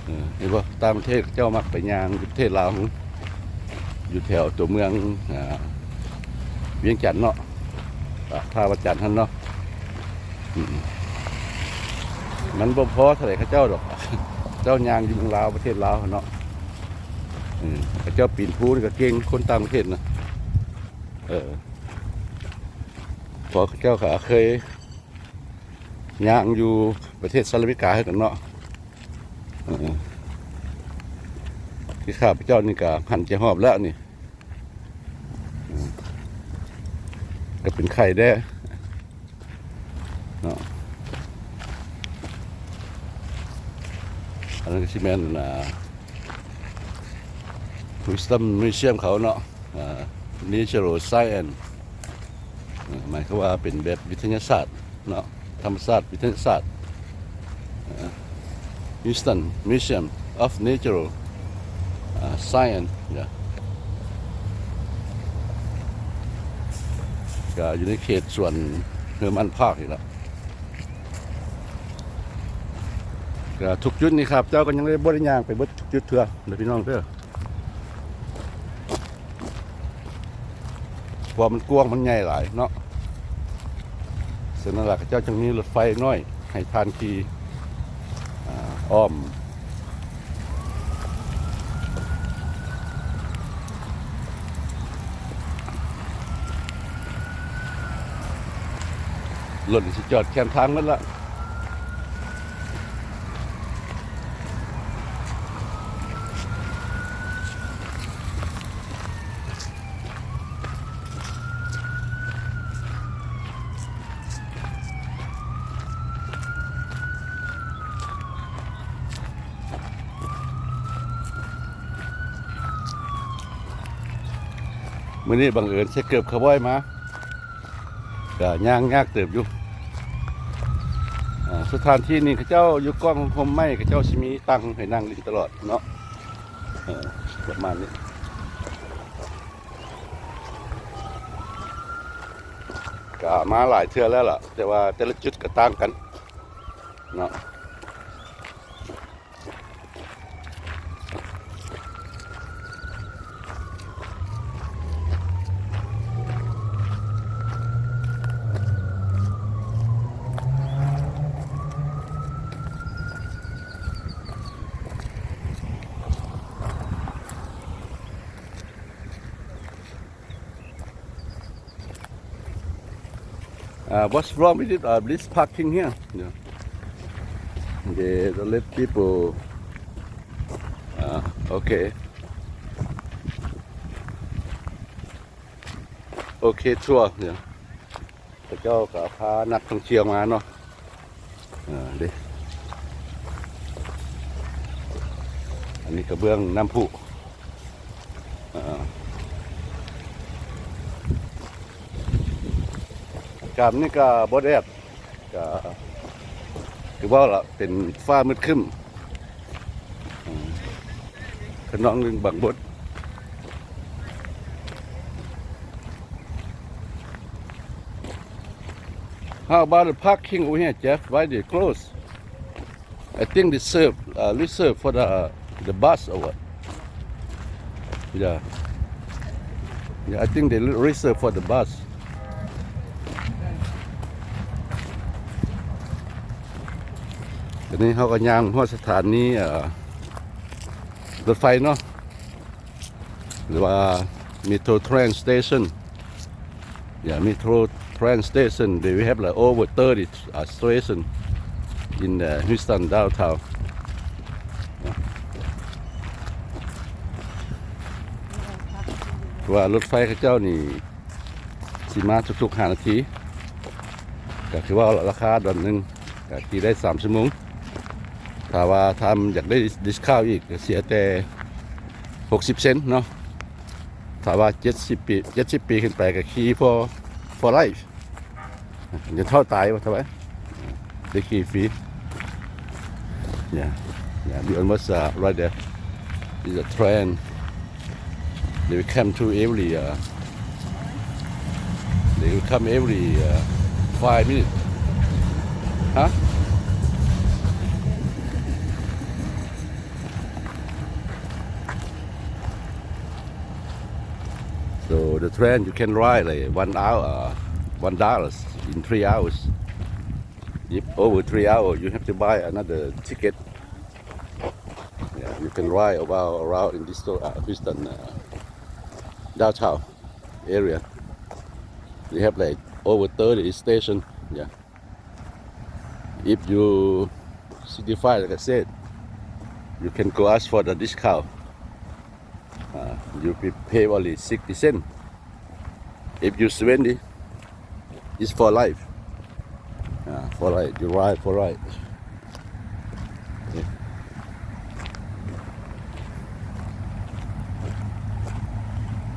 ເອີ ເຫັນບໍ່? ຕ່າງປະເທດເຂົາເຈົ້າມັກໄປຍ່າງຢູ່ປະເທດລາວ ຢູ່ແຖວຕົວເມືອງ ອ່າ ວຽງຈັນເນາະ ປາກທ່າພະຈັນຫັ້ນເນາະ. ອືມ ມັນບໍ່ພໍເທົ່າໃດເຂົາເຈົ້າດອກ ເຈົ້າຍ່າງຢູ່ເມືອງລາວ ປະເທດລາວເນາະ. ເອີ ເຂົາເຈົ້າປີນພູນີ້ກໍເກັ່ງ ຄົນຕ່າງປະເທດນະ. ເອີ ເພາະເຂົາເຈົ້າກໍເຄີຍຍ່າງຢູ່ປະເທດສະຫະລັດອາເມລິກາຄືກັນເນາະ. ເອີ ທີ່ຂ້າພະເຈົ້ານີ້ກໍຫັນຈະຮອບແລ້ວນີ້ ກໍເປັນໄຂ້ແດ່ເນາະ. ອັນນັ້ນກໍຊິແມ່ນ ອ່າ Wisdom Museum ເຂົາເນາະ ອ່າ Natural Science ເອີ ໝາຍຄວາມວ່າເປັນແບບວິທະຍາສາດເນາະ ທຳມະຊາດ ວິທະຍາສາດ ເອີ Houston Museum of Natural ອ່າ Science ເອີ ກໍຢູ່ໃນເຂດສວນ Hermann Park ນີ້ລະ. ກໍທຸກຈຸດນີ້ ຂ້າພະເຈົ້າກໍຍັງໄດ້ ບໍ່ໄດ້ຍ່າງໄປເບິດທຸກຈຸດເທື່ອເດີພີ່ນ້ອງເດີ. ເພາະວ່າມັນກວ້າງ ມັນໃຫຍ່ຫຼາຍເນາະ. ສະນັ້ນລະ ເຂົາເຈົ້າຈຶ່ງມີລົດໄຟນ້ອຍໃຫ້ທ່ານຂີ່ ອ່າ ອ້ອມ. ລົດນີ້ຊິຈອດແຄມທາງໝົດລະ. ມື້ນີ້ບັງເອີນໃສ່ເກີບຄາວບອຍມາ ກະຍ່າງຍາກເຕີບຢູ່. ອ່າ ສະຖານທີ່ນີ້ເຂົາເຈົ້າຢູ່ກ້ອງຮົ່ມໄມ້ ເຂົາເຈົ້າຊິມີຕັ່ງໃຫ້ນັ່ງຫຼິ້ນຕະຫຼອດເນາະ. ເອີ ປະມານນີ້ ກະມາຫຼາຍເທື່ອແລ້ວລະ ແຕ່ວ່າແຕ່ລະຈຸດກະຕ່າງກັນເນາະ. Uh, what's wrong with it? Uh, this parking here. Yeah. They don't let people, uh, ໂອເຄ ໂອເຄ ທົວ ເນຍ ເຂົາເຈົ້າກໍພານັກທ່ອງທ່ຽວມາເນາະ. ເອີ ເດ້ ອັນນີ້ກະເບື້ອງນ້ຳພຸ. ເອີ ອາກາດນີ້ກະບໍ່ແດດ ກະຄືເວົ້າລະ ເປັນຟ້າມືດຄຶ້ມ ເອີ ຂະນອງໜຶ່ງບາງບົດ. How about the parking over here, Jeff? Why they close? I think they serve, uh, reserve for the, the bus or what? Yeah. Yeah, I think they re-, reserve for the bus. ຕອນນີ້ເຮົາກໍຍ່າງຮອດສະຖານີ ເອີ ລົດໄຟເນາະ ຫຼືວ່າ Metro train station. Yeah, Metro train station. They have, like, over thirty, uh, station in, uh, Houston downtown. ເພາະວ່າລົດໄຟເຂົາເຈົ້ານີ້ຊິມາທຸກໆຫ້ານາທີ ກໍຄືວ່າລາຄາດອນໜຶ່ງ ກໍຂີ່ໄດ້ສາມຊົ່ວໂມງ. ຖ້າວ່າທ່ານຢາກໄດ້ discount ອີກ ກໍເສຍແຕ່ຫົກສິບເຊັນເນາະ. ຖ້າວ່າເຈັດສິບປີ ເຈັດສິບປີຂຶ້ນໄປກໍຂີ່ for for life. ຢ່າເຖົ້າຕາຍວ່າເທົ່າໃດ ໄດ້ຂີ່ຟຣີ. Yeah, yeah, we almost, uh, right there. Is a train. They will come to every, uh, they will come every, uh, five minutes. Huh? So the train, you can ride, like, one hour, uh, one dollar in three hours. If over three hours, you have to buy another ticket. Yeah, you can ride around, around in this, uh, Houston, uh, downtown area. They have, like, over thirty station. Yeah. If you sixty-five, like I said, you can go ask for the discount. Uh, you be pay only sixty cent. If you seventy, it's for life. Uh, for life, you ride for life. Okay.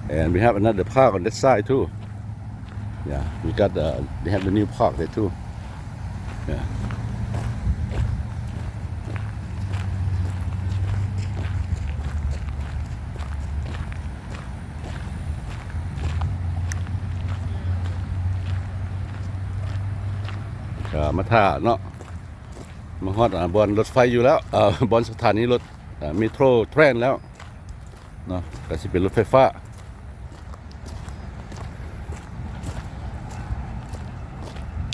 And we have another park on that side too. Yeah, we got the, they have the new park there too. Yeah. ກໍມາຖ້າເນາະ ມາຮອດ ອ່າ ບ່ອນລົດໄຟຢູ່ແລ້ວ ເອີ ບ່ອນສະຖານີລົດ ເອີ Metro train ແລ້ວເນາະ ກໍຊິເປັນລົດໄຟຟ້າ.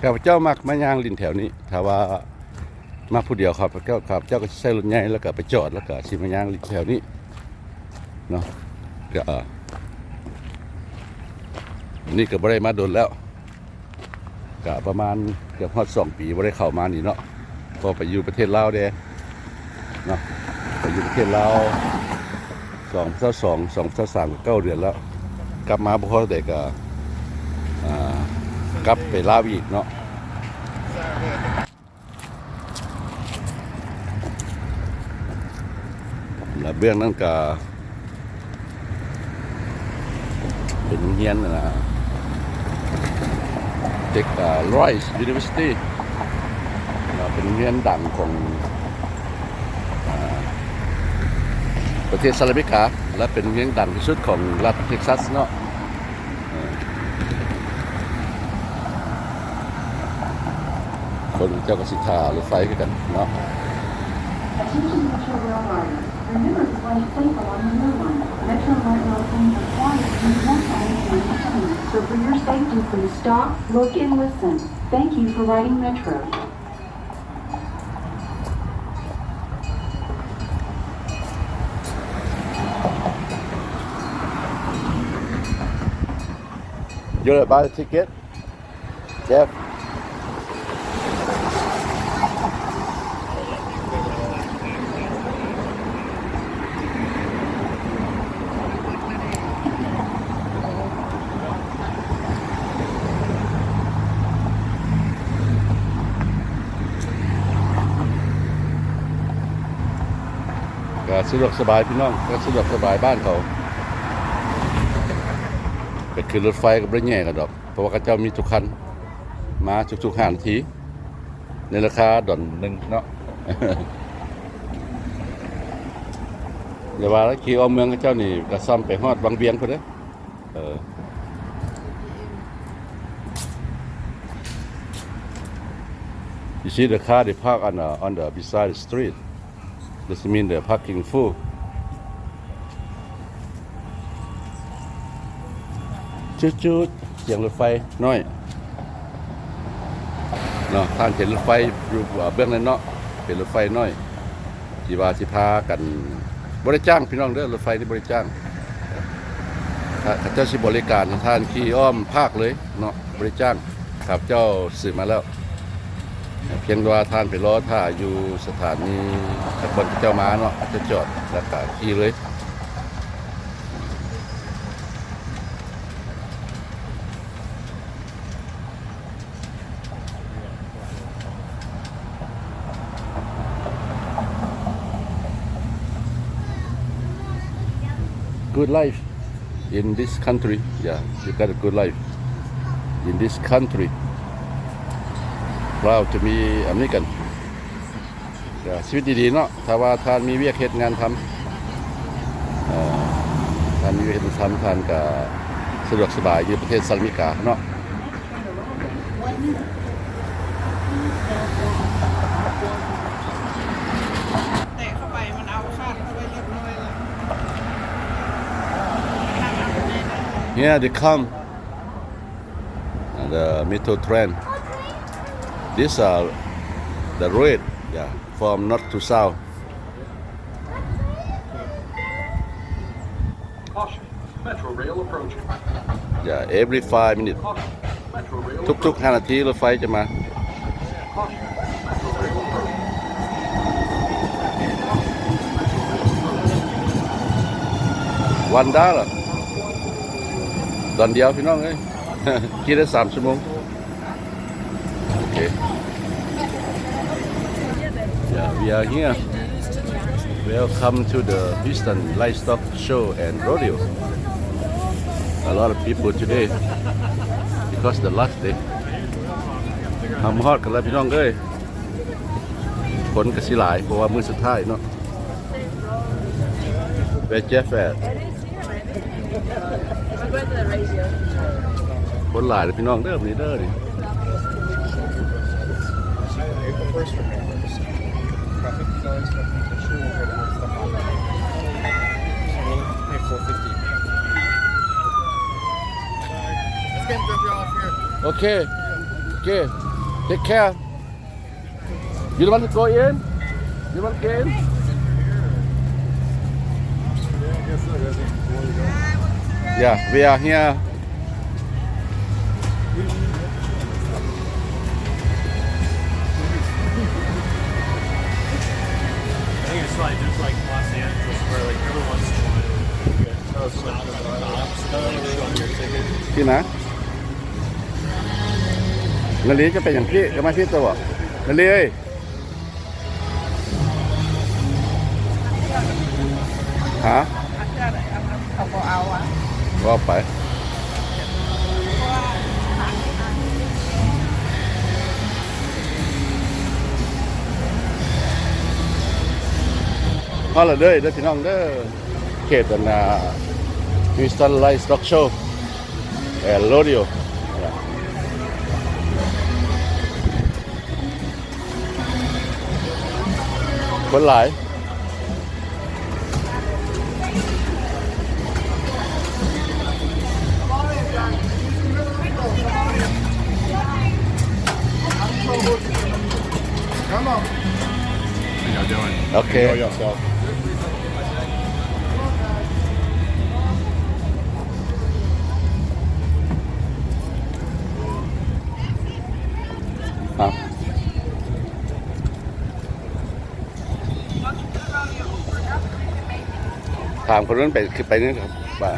ຂ້າພະເຈົ້າມັກມາຍ່າງຫຼິ້ນແຖວນີ້ ຖ້າວ່າມາຜູ້ດຽວ ຂ້າພະເຈົ້າ ຂ້າພະເຈົ້າກໍຊິໃຊ້ລົດໃຫຍ່ ແລ້ວກໍໄປຈອດ ແລ້ວກໍຊິມາຍ່າງຫຼິ້ນແຖວນີ້ເນາະ. ກໍ ເອີ ນີ້ກໍບໍ່ໄດ້ມາດົນແລ້ວ ກະປະມານເກືອບຮອດສອງປີບໍ່ໄດ້ເຂົ້າມານີ້ເນາະ ເພາະໄປຢູ່ປະເທດລາວແດ່ເນາະ ໄປຢູ່ປະເທດລາວ ສອງພັນຊາວສອງ ສອງພັນຊາວສາມ ກໍເກົ້າເດືອນແລ້ວ ກັບມາບໍ່ພໍເທົ່າໃດກໍ ອ່າ ກັບໄປລາວອີກເນາະ. ລະເບື້ອງນັ້ນກະເປັນໂຮງຮຽນ ອ່າ ເດັກ ອ່າ Rice University ລະເປັນໂຮງຮຽນດັງຂອງ ອ່າ ປະເທດສະຫະລັດອາເມລິກາ ລະເປັນໂຮງຮຽນດັງທີ່ສຸດຂອງລັດເທັກຊັສເນາະ. ເອີ ຄົນເຈົ້າກໍຊິຖ້າລົດໄຟຄືກັນເນາະ. Attention Metro Rail riders. Remember to ride safe along the Blue Line. Metro might not be required in your time. So for your safety, please stop, look, and listen. Thank you for riding Metro. You wanna buy the ticket? Jeff? ເອີ ສະດວກສະບາຍພີ່ນ້ອງ, ກະສະດວກສະບາຍບ້ານເຂົາ. ໄປຂຶ້ນລົດໄຟກະບໍ່ໄດ້ແຍ່ກັນດອກ ເພາະວ່າເຂົາເຈົ້າມີທຸກຄັນ ມາທຸກໆຫ້ານາທີ ໃນລາຄາດອນໜຶ່ງເນາະ. ຢ່າວ່າແລ້ວ ຂີ່ອ້ອມເມືອງເຂົາເຈົ້ານີ້ກະສ່ຳໄປຮອດວັງວຽງພຸ້ນເດ້. ເອີ You see the car, they park on, uh, on the beside the street. This mean they're parking full. ຈູດໆ ສຽງລົດໄຟນ້ອຍເນາະ. ທ່ານເຫັນລົດໄຟຢູ່ເບື້ອງນັ້ນເນາະ ເປັນລົດໄຟນ້ອຍ ທີ່ວ່າຊິພາກັນ ບໍ່ໄດ້ຈ້າງພີ່ນ້ອງເດີ, ລົດໄຟນີ້ບໍ່ໄດ້ຈ້າງ. ເຂົາເຈົ້າຊິບໍລິການໃຫ້ທ່ານຂີ່ອ້ອມພາກເລີຍເນາະ, ບໍ່ໄດ້ຈ້າງ. ຂ້າພະເຈົ້າຊື້ມາແລ້ວ ພຽງແຕ່ວ່າທ່ານໄປລໍຖ້າຢູ່ສະຖານີ ບ່ອນເຂົາເຈົ້າມາເນາະ, ເຂົາເຈົ້າຈອດແລ້ວກະຂີ່ເລີຍ. Good life in this country. Yeah, you got a good life in this country. Proud to be American. ກະຊີວິດດີໆເນາະ ຖ້າວ່າທ່ານມີວຽກເຮັດງານທຳ ເອີ ທ່ານມີວຽກເຮັດງານທຳ ທ່ານກະສະດວກສະບາຍຢູ່ປະເທດສະຫະລັດອາເມລິກາເນາະ. ແຕະເຂົ້າໄປ ມັນເອົາຄາດເຂົ້າໄປຮຽບຮ້ອຍແລ້ວ. Here they come. And the metro train. These are the road, yeah, from north to south. Caution, Metro Rail approaching. Yeah, every five minutes. Caution, Metro Rail approaching. ທຸກໆຫ້ານາທີລົດໄຟຈະມາ. Caution, Metro Rail approaching. One dollar. ດອນດຽວ ພີ່ນ້ອງເອີຍ. ຂີ່ໄດ້ສາມຊົ່ວໂມງ. Okay. Yeah, we are here. Welcome to the Houston Livestock Show and Rodeo. A lot of people today because the last day. ເຮົາມາຮອດກັນແລ້ວ ພີ່ນ້ອງເອີຍ. ຄົນກະຊິຫຼາຍ ເພາະວ່າມື້ສຸດທ້າຍເນາະ. Where Jeff at? ຄົນຫຼາຍເດີພີ່ນ້ອງເດີ ມື້ນີ້ເດີນີ້. Okay. Okay. Take care. You don't want to go in? You want to go in? Yeah, we are here. I think it's like, just like Los Angeles, where, like, every once in a while you get stopped by the cops and, like, show your ticket. ພີ້ນະ ນາລີຈະໄປຫຍັງພີ້? ຈະມາພີ້ຕົວະ ນາລີເອີຍ. ຫາ? ເຂົາບໍ່ເອົາອະ. ວ່າໄປ. ຮອດແລ້ວເດີ ເດີພີ່ນ້ອງເດີ ເຂດອັນນ່າ Houston Livestock Show and Rodeo. ຄົນຫຼາຍ. Come on. How y'all doing? Okay. Enjoy yourself. ຖາມຄົນນັ້ນໄປ ຄືໄປນັ້ນຄັບວ່າ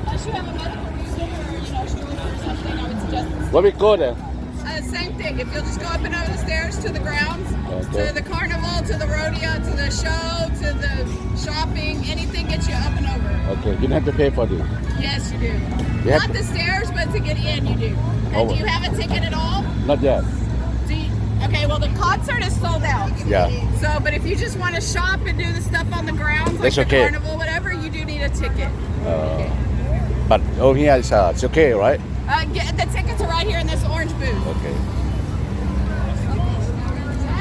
Unless you have a medical reason or, you know, stroke or something, I would suggest What we go there? Uh, same thing. If you'll just go up and over the stairs to the grounds, okay, to the carnival, to the rodeo, to the show, to the shopping, anything gets you up and over. Okay, you don't have to pay for this. Yes, you do. You have Not to the stairs, but to get in, you do. And Oh. do you have a ticket at all? Not yet. Do you, okay, well, the concert is sold out. Yeah. So, but if you just wanna shop and do the stuff on the grounds, like That's the okay. carnival, whatever, you do need a ticket. Uh, but over here is, uh, it's okay, right? Uh, get, the tickets are right here in this orange booth. Okay.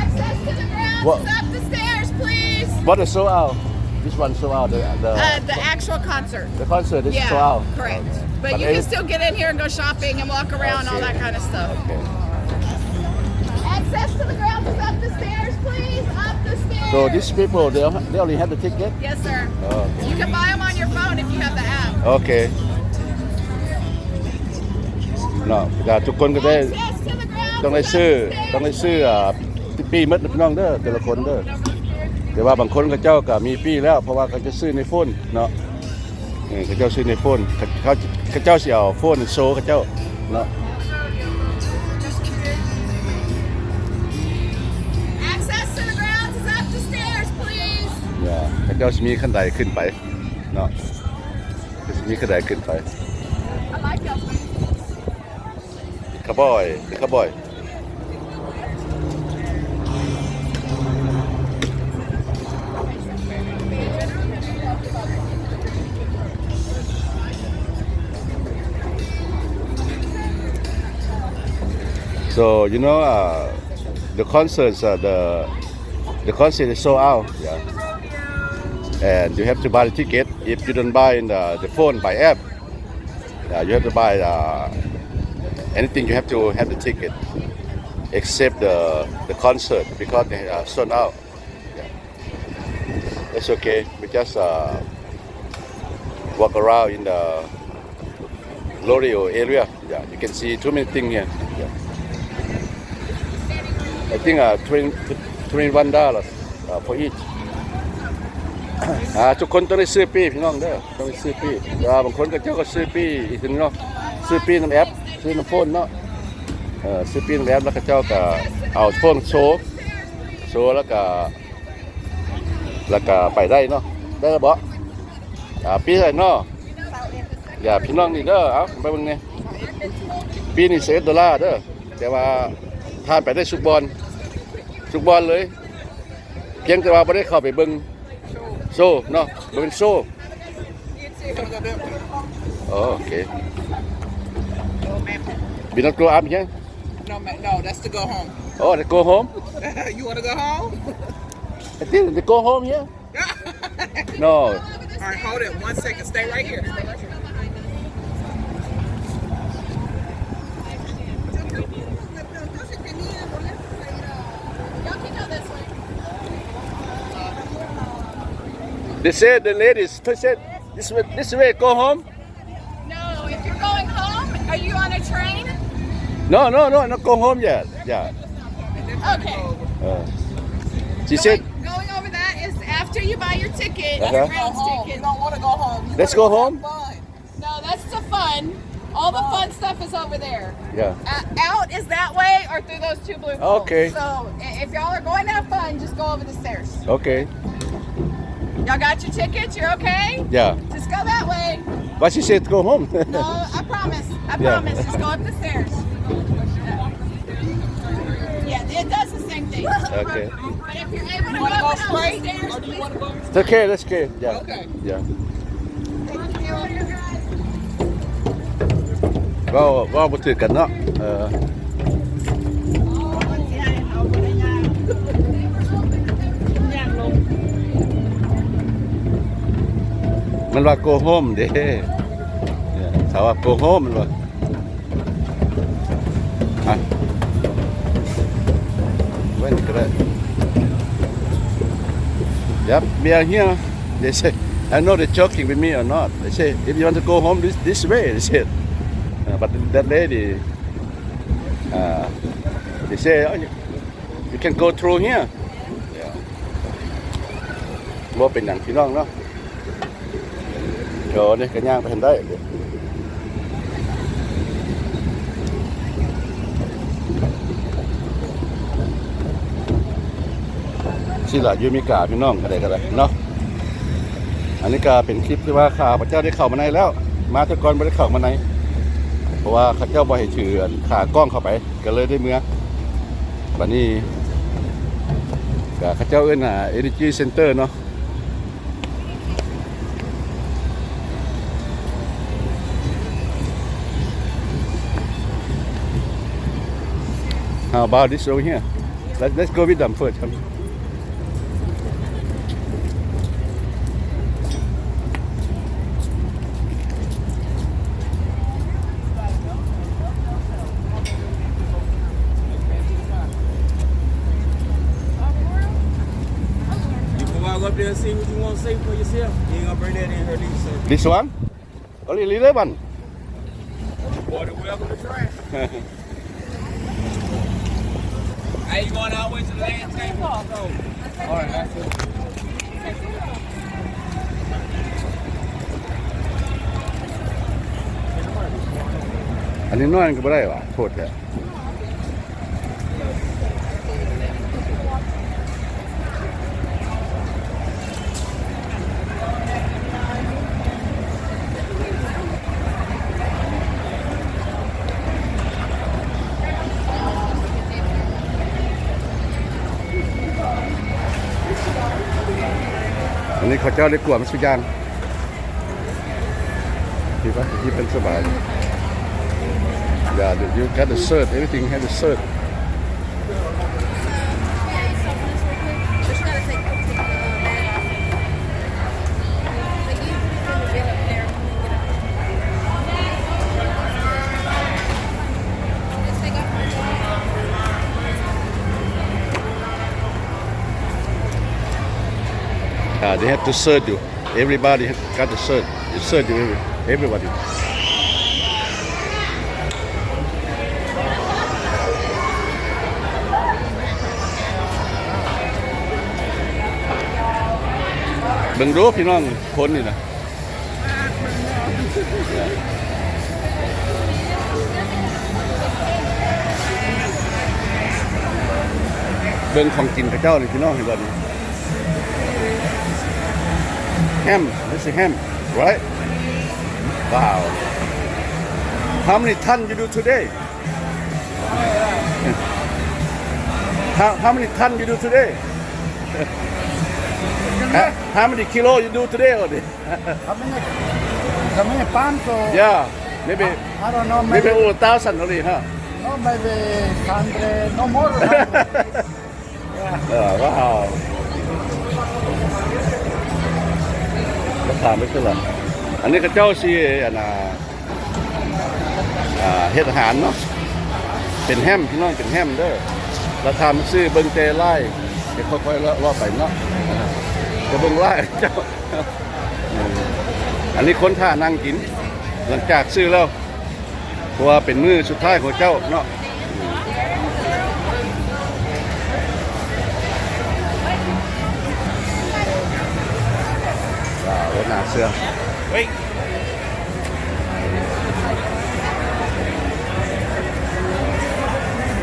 Access to the grounds What? is up the stairs, please. What is sold out? This one sold out. The, the, Uh, the actual concert. the concert is Yeah, sold out. correct. Okay. But But you can any- still get in here and go shopping and walk around, I all see. that kind of stuff. Okay. Access to the grounds is up the stairs, please. Up the stairs. So these people, they, they only have the ticket? Yes, sir. Oh, okay. You can buy 'em on your phone if you have the app. ໂອເຄ ເນາະ ແຕ່ທຸກຄົນກໍໄດ້ Access to the grounds ຕ້ອງໄດ້ຊື້ is up the stairs. ຕ້ອງໄດ້ຊື້ ອ່າ ປີ້ໝົດນະພີ່ນ້ອງເດີ ແຕ່ລະຄົນເດີ ແຕ່ວ່າບາງຄົນເຂົາເຈົ້າກໍມີປີ້ແລ້ວ ເພາະວ່າເຂົາຈະຊື້ໃນໂຟນເນາະ ເອີ ເຂົາເຈົ້າຊື້ໃນໂຟນ ເຂົາ ເຂົາ ເຂົາເຈົ້າຊິເອົາໂຟນໂຊເຂົາເຈົ້າເນາະ Access to the grounds is up the stairs, please. ເຂົາເຈົ້າຊິມີຂັ້ນໄດຂຶ້ນໄປເນາະ ຊິມີຂັ້ນໄດຂຶ້ນໄປ I like y'all's Cowboy, the cowboy. So, you know, uh, the concerts, uh, the, the concert is sold out, yeah. And you have to buy the ticket if you don't buy in the, the phone, by app. Uh, you have to buy, uh, anything, you have to have the ticket, except the, the concert, because they are sold out. Yeah. It's okay. We just, uh, walk around in the rodeo area. Yeah, you can see too many things here. Yeah. I think, uh, twenty, twenty-one dollars, uh, for each. ອ່າ ທຸກຄົນຕ້ອງໄດ້ຊື້ປີ້ພີ່ນ້ອງເດີ ຕ້ອງໄດ້ຊື້ປີ້ ແຕ່ວ່າບາງຄົນເຂົາເຈົ້າກໍຊື້ປີ້ອີກເນາະ ຊື້ປີ້ນຳແອັບ ຊື້ນຳໂຟນເນາະ ເອີ ຊື້ປີ້ນຳແອັບ ແລ້ວເຂົາເຈົ້າກໍເອົາໂຟນໂຊ ໂຊ ແລ້ວກໍ ແລ້ວກໍໄປໄດ້ເນາະ ໄດ້ແລ້ວບໍ? ອ່າ ປີ້ເທົ່າໃດເນາະ? ຢ່າ ພີ່ນ້ອງນີ້ເດີ ເອົາ ໄປເບິ່ງແດ່ ປີ້ນີ້ຊາວເອັດໂດລາເດີ ແຕ່ວ່າທ່ານໄປໄດ້ທຸກບ່ອນ ທຸກບ່ອນເລີຍ ພຽງແຕ່ວ່າບໍ່ໄດ້ເຂົ້າໄປເບິ່ງໂຊເນາະ ບໍ່ແມ່ນໂຊ ໂອເຄ We not go up here? No, ma-, no, that's to go home. Oh, to go home? You wanna go home? I think to go home here? No. All right, hold it one second. Stay right here. They said the ladies, they said this way, this way, go home. No, if you're going home, are you on a train? No, no, no, not go home yet. Yeah. Okay. Uh, she said, Going, going over that is after you buy your ticket, Uh-huh. your round Go home. You ticket. Don't wanna go home. You Let's wanna go have home. Fun. No, that's the fun. All the fun stuff is over there. Yeah. Uh, out is that way or through those two blue poles. Okay. So, i-, if y'all are going to have fun, just go over the stairs. Okay. Y'all got your tickets? You're okay? Yeah. Just go that way. But she said go home. No, I promise. I Yeah. promise. Just go up the stairs. Yeah, it does the same thing. Okay. But if you're able to go up the stairs, please. It's okay, that's okay. Yeah. Okay. Yeah. ເວົ້າ ເວົ້າບໍ່ຖືກກັນເນາະ ເອີ ມັນວ່າ go home ເດ້ ຖາມວ່າ go home ມັນວ່າ ອ່ະ ເບິ່ງກໍໄດ້ Yep, we are here. They say, I don't know they joking with me or not. They say, if you want to go home this, this way, they said. Uh, but that lady, uh, they say, oh, you, you can go through here. Yeah. ບໍ່ເປັນຫຍັງ ພີ່ນ້ອງເນາະ. ໂອ້ ນີ້ກໍຍ່າງໄປຫັ້ນໄດ້ ເດ້ ເດ້ ຊິລະຢູ່ອາເມລິກາ ພີ່ນ້ອງ ກະໄດ້ ກະໄດ້ເນາະ. ອັນນີ້ກະເປັນຄລິບທີ່ວ່າຂ້າພະເຈົ້າໄດ້ເຂົ້າມາໃນແລ້ວ ມາແຕ່ກ່ອນບໍ່ໄດ້ເຂົ້າມາໃນ ເພາະວ່າເຂົາເຈົ້າບໍ່ໃຫ້ຖືອັນຂາກ້ອງເຂົ້າໄປ ກະເລີຍໄດ້ເມືອ. ບາດນີ້ກະເຂົາເຈົ້າເອີ້ນ ອ່າ Energy Center ເນາະ. How about this over here? Let, let's go with them first. You can walk up there and see what you want to see for yourself. You ain't gonna bring that in here, do you, sir? This one? Only little one? More than welcome to try. Hey, you going all the way to the last table? All right, that's it. ອັນນ້ອຍໆ ກະບໍ່ໄດ້ຫວາ ໂທດແທ້. ອັນນີ້ເຂົາເຈົ້າໄດ້ກວດໝົດທຸກຢ່າງ. ທີ່ວ່າທີ່ເປັນສະບາຍ Yeah, you got the shirt, everything had the shirt. Ah, they have to search you. Everybody got to search. They search you, every-, everybody. ເບິ່ງດູພີ່ນ້ອງ ຄົນນີ້ນະ. ເບິ່ງຂອງກິນເຂົາເຈົ້ານີ້ພີ່ນ້ອງ ເຫັນບໍ່ນີ້? Ham, this is ham, right? Wow. How many ton you do today? How, how many ton you do today? How, how many kilo you do today already? How many, how many pounds or? Yeah, maybe, I, I don't know, maybe, maybe over thousand already, huh? No, maybe hundred, no more than hundred. ເອີ ວ້າວ ລາຄາໄປຄືລະ ອັນນີ້ເຂົາເຈົ້າຊິ ອັນນ່າ ອ່າ ເຮັດອາຫານເນາະ ເປັນແຮມ ພີ່ນ້ອງ ເປັນແຮມເດີ ລາຄາມັນຊື້ເບິ່ງແຕ່ລາຍ ດຽວຄ່ອຍໆເລາະ ເລາະໄປເນາະ ຈະເບິ່ງລາຍເຈົ້າ ອັນນີ້ຄົນຖ້ານັ່ງກິນ ຫຼັງຈາກຊື້ແລ້ວ ເພາະວ່າເປັນມື້ສຸດທ້າຍຂອງເຈົ້າເນາະ ວ້າວ ໜ້າເຊື່ອ ເຮີ້ຍ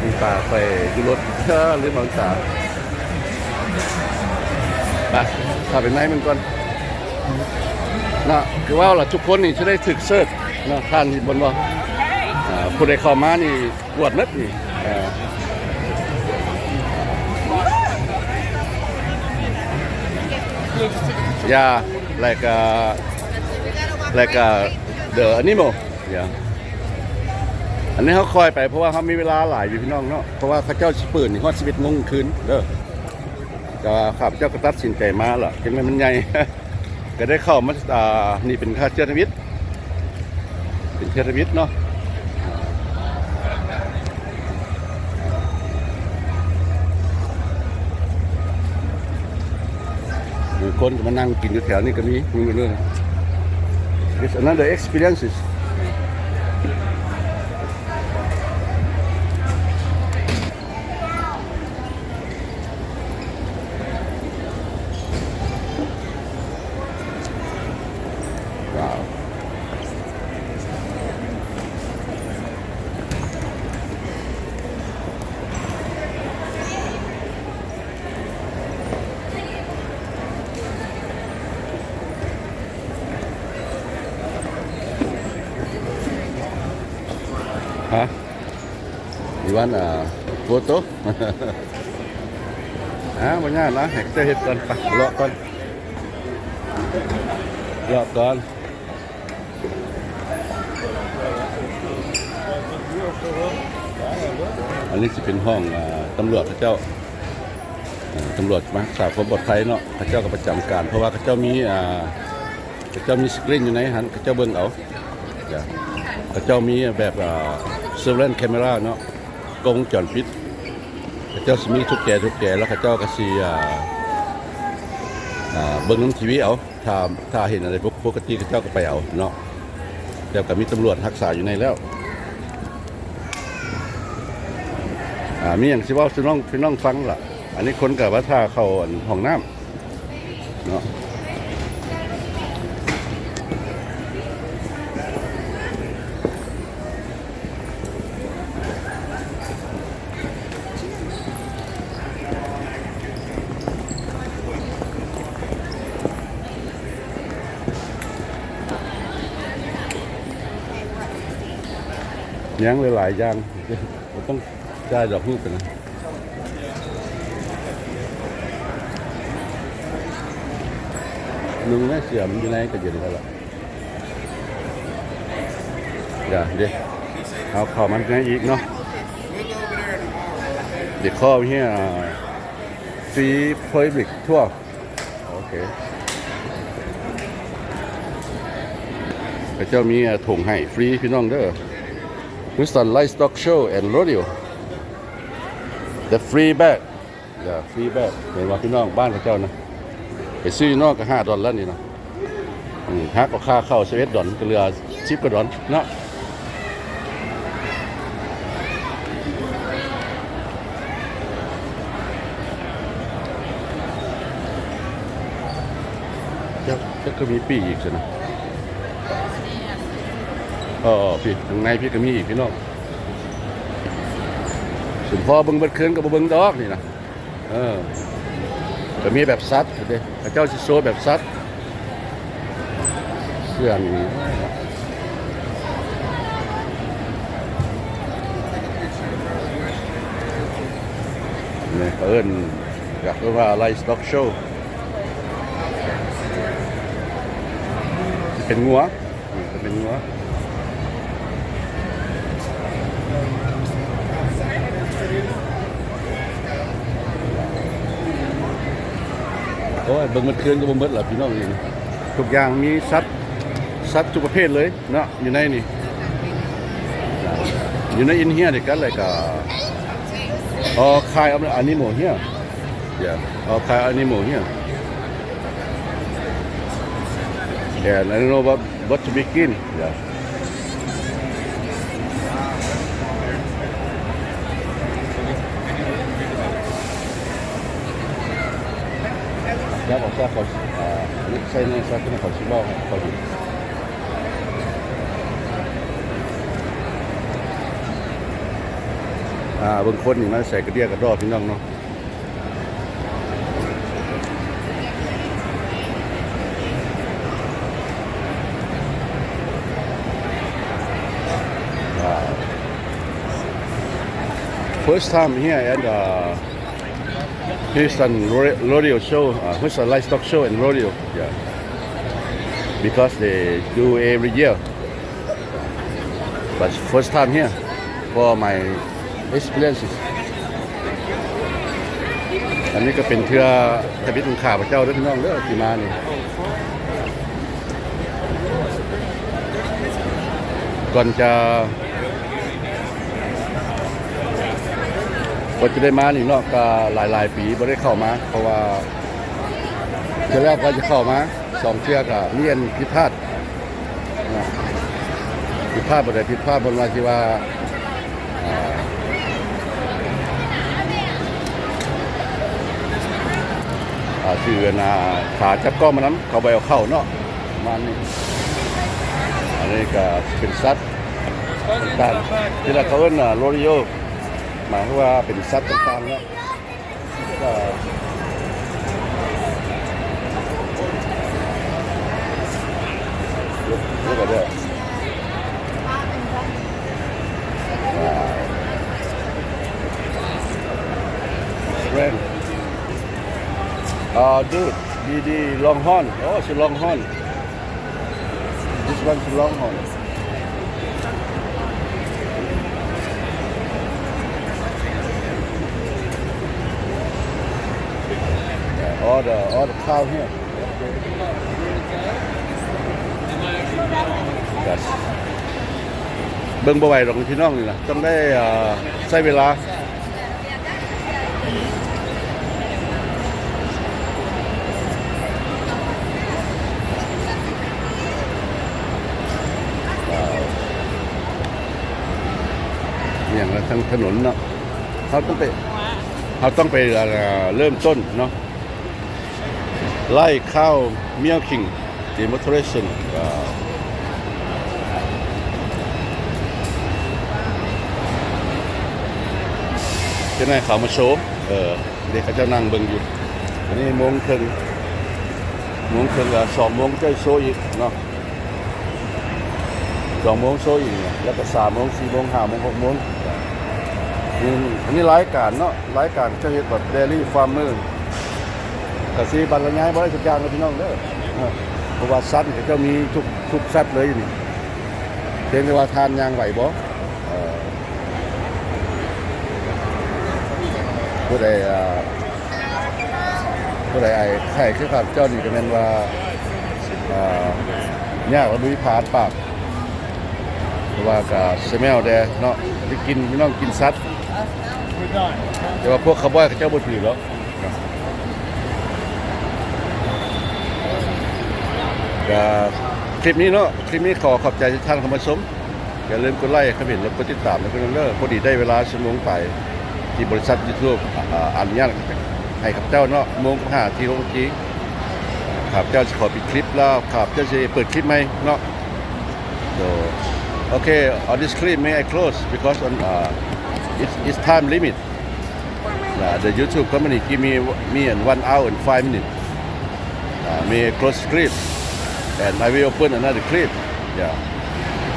ມີປາໄປຢູ່ລົດ ເອີ ລືມເອົາຕາ ໄປ ເຂົ້າໄປໃນມັນກ່ອນ ເນາະ ຄືເວົ້າລະ ທຸກຄົນນີ້ຈະໄດ້ຖືກເຊີດເນາະ ທ່ານເຫັນບໍ່ ອ່າ ຜູ້ໃດເຂົ້າມານີ້ກວດໝົດນີ້ ເອີ Yeah, like, uh, like, uh, the animal. Yeah. ອັນນີ້ເຮົາຄ່ອຍໄປ ເພາະວ່າເຮົາມີເວລາຫຼາຍຢູ່ ພີ່ນ້ອງເນາະ ເພາະວ່າເຂົາເຈົ້າຊິເປີດນີ້ຮອດສິບເອັດໂມງຄືນເດີ. ແຕ່ວ່າຂ້າພະເຈົ້າກໍຕັດສິນໃຈມາລະ ຈັ່ງໃດມັນໃຫຍ່ ກໍໄດ້ເຂົ້າມາ ອ່າ ນີ້ເປັນເທື່ອທຳອິດ ເປັນເທື່ອທຳອິດເນາະ ບາງຄົນກໍມານັ່ງກິນຢູ່ແຖວນີ້ກໍມີ ມີໝົດເລີຍ It's another experiences. Wow. ຮະ You want a photo? ອ່າ ບໍ່ຍາກນະ ໃຫ້ເຈົ້າເຮັດກ່ອນ ໄປ ເລາະກ່ອນ ເລາະກ່ອນ. ອັນນີ້ຊິເປັນຫ້ອງ ອ່າ ຕຳຫຼວດເຂົາເຈົ້າ ອ່າ ຕຳຫຼວດມາຮັກສາຄວາມປອດໄພເນາະ ເຂົາເຈົ້າກໍປະຈຳການ ເພາະວ່າເຂົາເຈົ້າມີ ອ່າ ເຂົາເຈົ້າມີສະກຣີນຢູ່ໃນຫັ້ນ ເຂົາເຈົ້າເບິ່ງເອົາ ເຂົາເຈົ້າມີແບບ ອ່າ surveillance camera ເນາະ ກ້ອງວົງຈອນປິດ ເຂົາເຈົ້າຊິມີທຸກແຈທຸກແຈ ແລ້ວເຂົາເຈົ້າກໍຊິ ອ່າ ອ່າ ເບິ່ງນຳທີວີເອົາ ຖ້າ ຖ້າເຫັນອັນໃດບໍ່ປົກກະຕິ ເຂົາເຈົ້າກໍໄປເອົາເນາະ ແລ້ວກໍມີຕຳຫຼວດຮັກສາຢູ່ໃນແລ້ວ ອ່າ ມີຫຍັງຊິເວົ້າສູ່ນ້ອງ ພີ່ນ້ອງຟັງລະ ອັນນີ້ຄົນກໍວ່າຖ້າເຂົ້າ ອັນ ຫ້ອງນ້ຳ ເນາະ ຍັງຫຼາຍໆຢ່າງ ບໍ່ຕ້ອງຈ່າຍດອກ ຮູບໄປນະ. ໜຶ່ງແມ່ເສືອມັນຢູ່ໃນກະເຢັນແລ້ວລະ ຢ່າເດ້ ເອົາເຂົ້າມາໃນອີກເນາະ They call here free public tour. ໂອເຄ ເຂົາເຈົ້າມີຖົງໃຫ້ຟຣີພີ່ນ້ອງເດີ Houston Livestock Show and Rodeo. The free bag. Yeah, free bag. ເຫັນບໍ່ພີ່ນ້ອງ ບ້ານເຂົາເຈົ້ານະ ໄປຊື້ຢູ່ນອກກໍຫ້າດອນແລ້ວນີ້ນະ ອືມ ຫັກເອົາຄ່າເຂົ້າສິບເອັດດອນ ກໍເຫຼືອສິບກວ່າດອນເນາະ. ຈັກ ຈັກຄືມີປີ້ອີກຊັ້ນນະ ເອີ ພີ່ ທາງໃນພີ່ກໍມີອີກພີ່ນ້ອງ ສົມພໍເບິ່ງເບິດຄືນກໍບໍ່ເບິ່ງດອກນີ້ນະ. ເອີ ກໍມີແບບສັດເດ້ ເຂົາເຈົ້າຊິໂຊແບບສັດ ເຊື່ອງນີ້ ນີ້ເຂົາເອີ້ນ ກໍຄືວ່າ Livestock Show ເປັນງົວ. ນີ້ກໍເປັນງົວ ໂອ້ຍ ເບິ່ງໝົດຄືນກໍບໍ່ໝົດລະພີ່ນ້ອງ ນີ້ທຸກຢ່າງ ມີສັດ ສັດທຸກປະເພດເລີຍເນາະ ຢູ່ໃນນີ້ ຢູ່ໃນ in here ດ້ວຍກັນ ແລ້ວກໍ all kind of animal here. Yeah, all kind of animal here. Yeah, I don't know what, what to begin. Yeah. ແລ້ວກໍຊອກເຂົາ ອ່າ ໃສ່ແດ່ ຊອກເຂົາຊິເວົ້າເຂົາຢູ່ ອ່າ ເບິ່ງຄົນນີ້ມາໃສ່ກະເດຍກະດໍ້ ພີ່ນ້ອງເນາະ. Wow. First time here at the Houston Ro-, Rodeo Show, uh, Houston Livestock Show and Rodeo. Yeah. Because they do every year. But first time here for my experiences. ອັນນີ້ກໍເປັນເທື່ອທຳອິດຂອງຂ້າພະເຈົ້າເດີພີ່ນ້ອງເດີ ທີ່ມານີ້ ກ່ອນຈະ ກ່ອນຈະໄດ້ມານີ້ເນາະ ກໍຫຼາຍໆປີບໍ່ໄດ້ເຂົ້າມາ ເພາະວ່າເທື່ອແລກກ່ອນຈະເຂົ້າມາ ສອງເທື່ອກໍມີອັນຜິດພາດ ຜິດພາດບໍ່ໄດ້ຜິດພາດ ບໍ່ວ່າຊິວ່າ ອ່າ ອ່າ ຊື່ອັນນ່າ ຂາຈັບກ້ອງມານຳ ເຂົາບໍ່ເອົາເຂົ້າເນາະ ປະມານນີ້ ອັນນີ້ກໍເປັນສັດຕ່າງໆ ທີ່ລາວເຂົາເອີ້ນ ອ່າ ໂຣດີໂອ ໝາຍຄວາມວ່າເປັນສັດຕ່າງໆເນາະ. ເບິ່ງເດີ ເບິ່ງເດີ ເບິ່ງເດີ Dude, di, di Longhorn. Oh, si Longhorn. This one si Longhorn. Yeah, all the, all the cow here. Yes. ເບິ່ງບໍ່ໄຫວດອກພີ່ນ້ອງນີ້ນະ ຕ້ອງໄດ້ ເອີ ໃຊ້ເວລາ. ອ່າ ອີ່ຫຍັງລະ ທາງຖະໜົນເນາະ ເຮົາຕ້ອງໄປ ເຮົາຕ້ອງໄປ ອ່າ ເລີ່ມຕົ້ນເນາະ. ໄລ່ cow milking demonstration ກໍເຈົ້ານາຍເຂົາມາໂຊ ເອີ ເດັກເຂົາເຈົ້ານັ່ງເບິ່ງຢູ່. ອັນນີ້ໂມງເຄິ່ງ ໂມງເຄິ່ງ ກໍສອງໂມງເຈົ້າໂຊອີກເນາະ. ສອງໂມງໂຊອີກ ແລ້ວກໍສາມໂມງ ສີ່ໂມງ ຫ້າໂມງ ຫົກໂມງ. ອືມ ອັນນີ້ລາຍການເນາະ ລາຍການເຂົາເຈົ້າເຮັດແບບ dairy farmer ກະຊິບັນລະຍາຍບໍ່ໄດ້ທຸກຢ່າງເດີພີ່ນ້ອງເດີ ເພາະວ່າສັດນີ້ເຂົາເຈົ້າມີທຸກ ທຸກສັດເລີຍຢູ່ນີ້ ພຽງແຕ່ວ່າທ່ານຍ່າງໄຫວບໍ່. ເອີ ຜູ້ໃດ ອ່າ ຜູ້ໃດໄອ້ໄຂ້ຄືຂ້າພະເຈົ້ານີ້ກໍແມ່ນວ່າ ອ່າ ຍາກລະລຸຍຜ່ານປາກ ເພາະວ່າກໍ smell ແດ່ເນາະ ໄດ້ກິນ ພີ່ນ້ອງກິນສັດ. ແຕ່ວ່າພວກຄາວບອຍເຂົາເຈົ້າບໍ່ຖືດອກ. ກໍຄລິບນີ້ເນາະ ຄລິບນີ້ຂໍຂອບໃຈທີ່ທ່ານເຂົ້າມາຊົມ. ຢ່າລືມກົດໄລ້ ຄອມເມັນ ແລະ ກົດຕິດຕາມໃຫ້ພວກເຮົາເດີ. ພໍດີໄດ້ເວລາຊົ່ວໂມງປາຍ ທີ່ບໍລິສັດ YouTube ອາ ອະນຸຍາດໃຫ້ຂ້າພະເຈົ້າເນາະ ໂມງຫາທີ່ຫົກນາທີ. ຂ້າພະເຈົ້າຊິຂໍປິດຄລິບ ແລ້ວຂ້າພະເຈົ້າຊິເປີດຄລິບໃໝ່ເນາະ. So, okay, on this clip, may I close because on, uh, it's, it's time limit. Uh, the YouTube company give me, me an one hour and five minutes. Uh, may I close clip and I will open another clip. Yeah.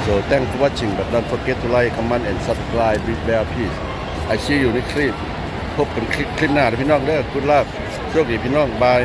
So thanks for watching, but don't forget to like, comment and subscribe with bell, please. I see you next clip. ພົບກັນຄລິບ ຄລິບໜ້າເດີພີ່ນ້ອງເດີ. Good luck. ໂຊກດີພີ່ນ້ອງ. Bye.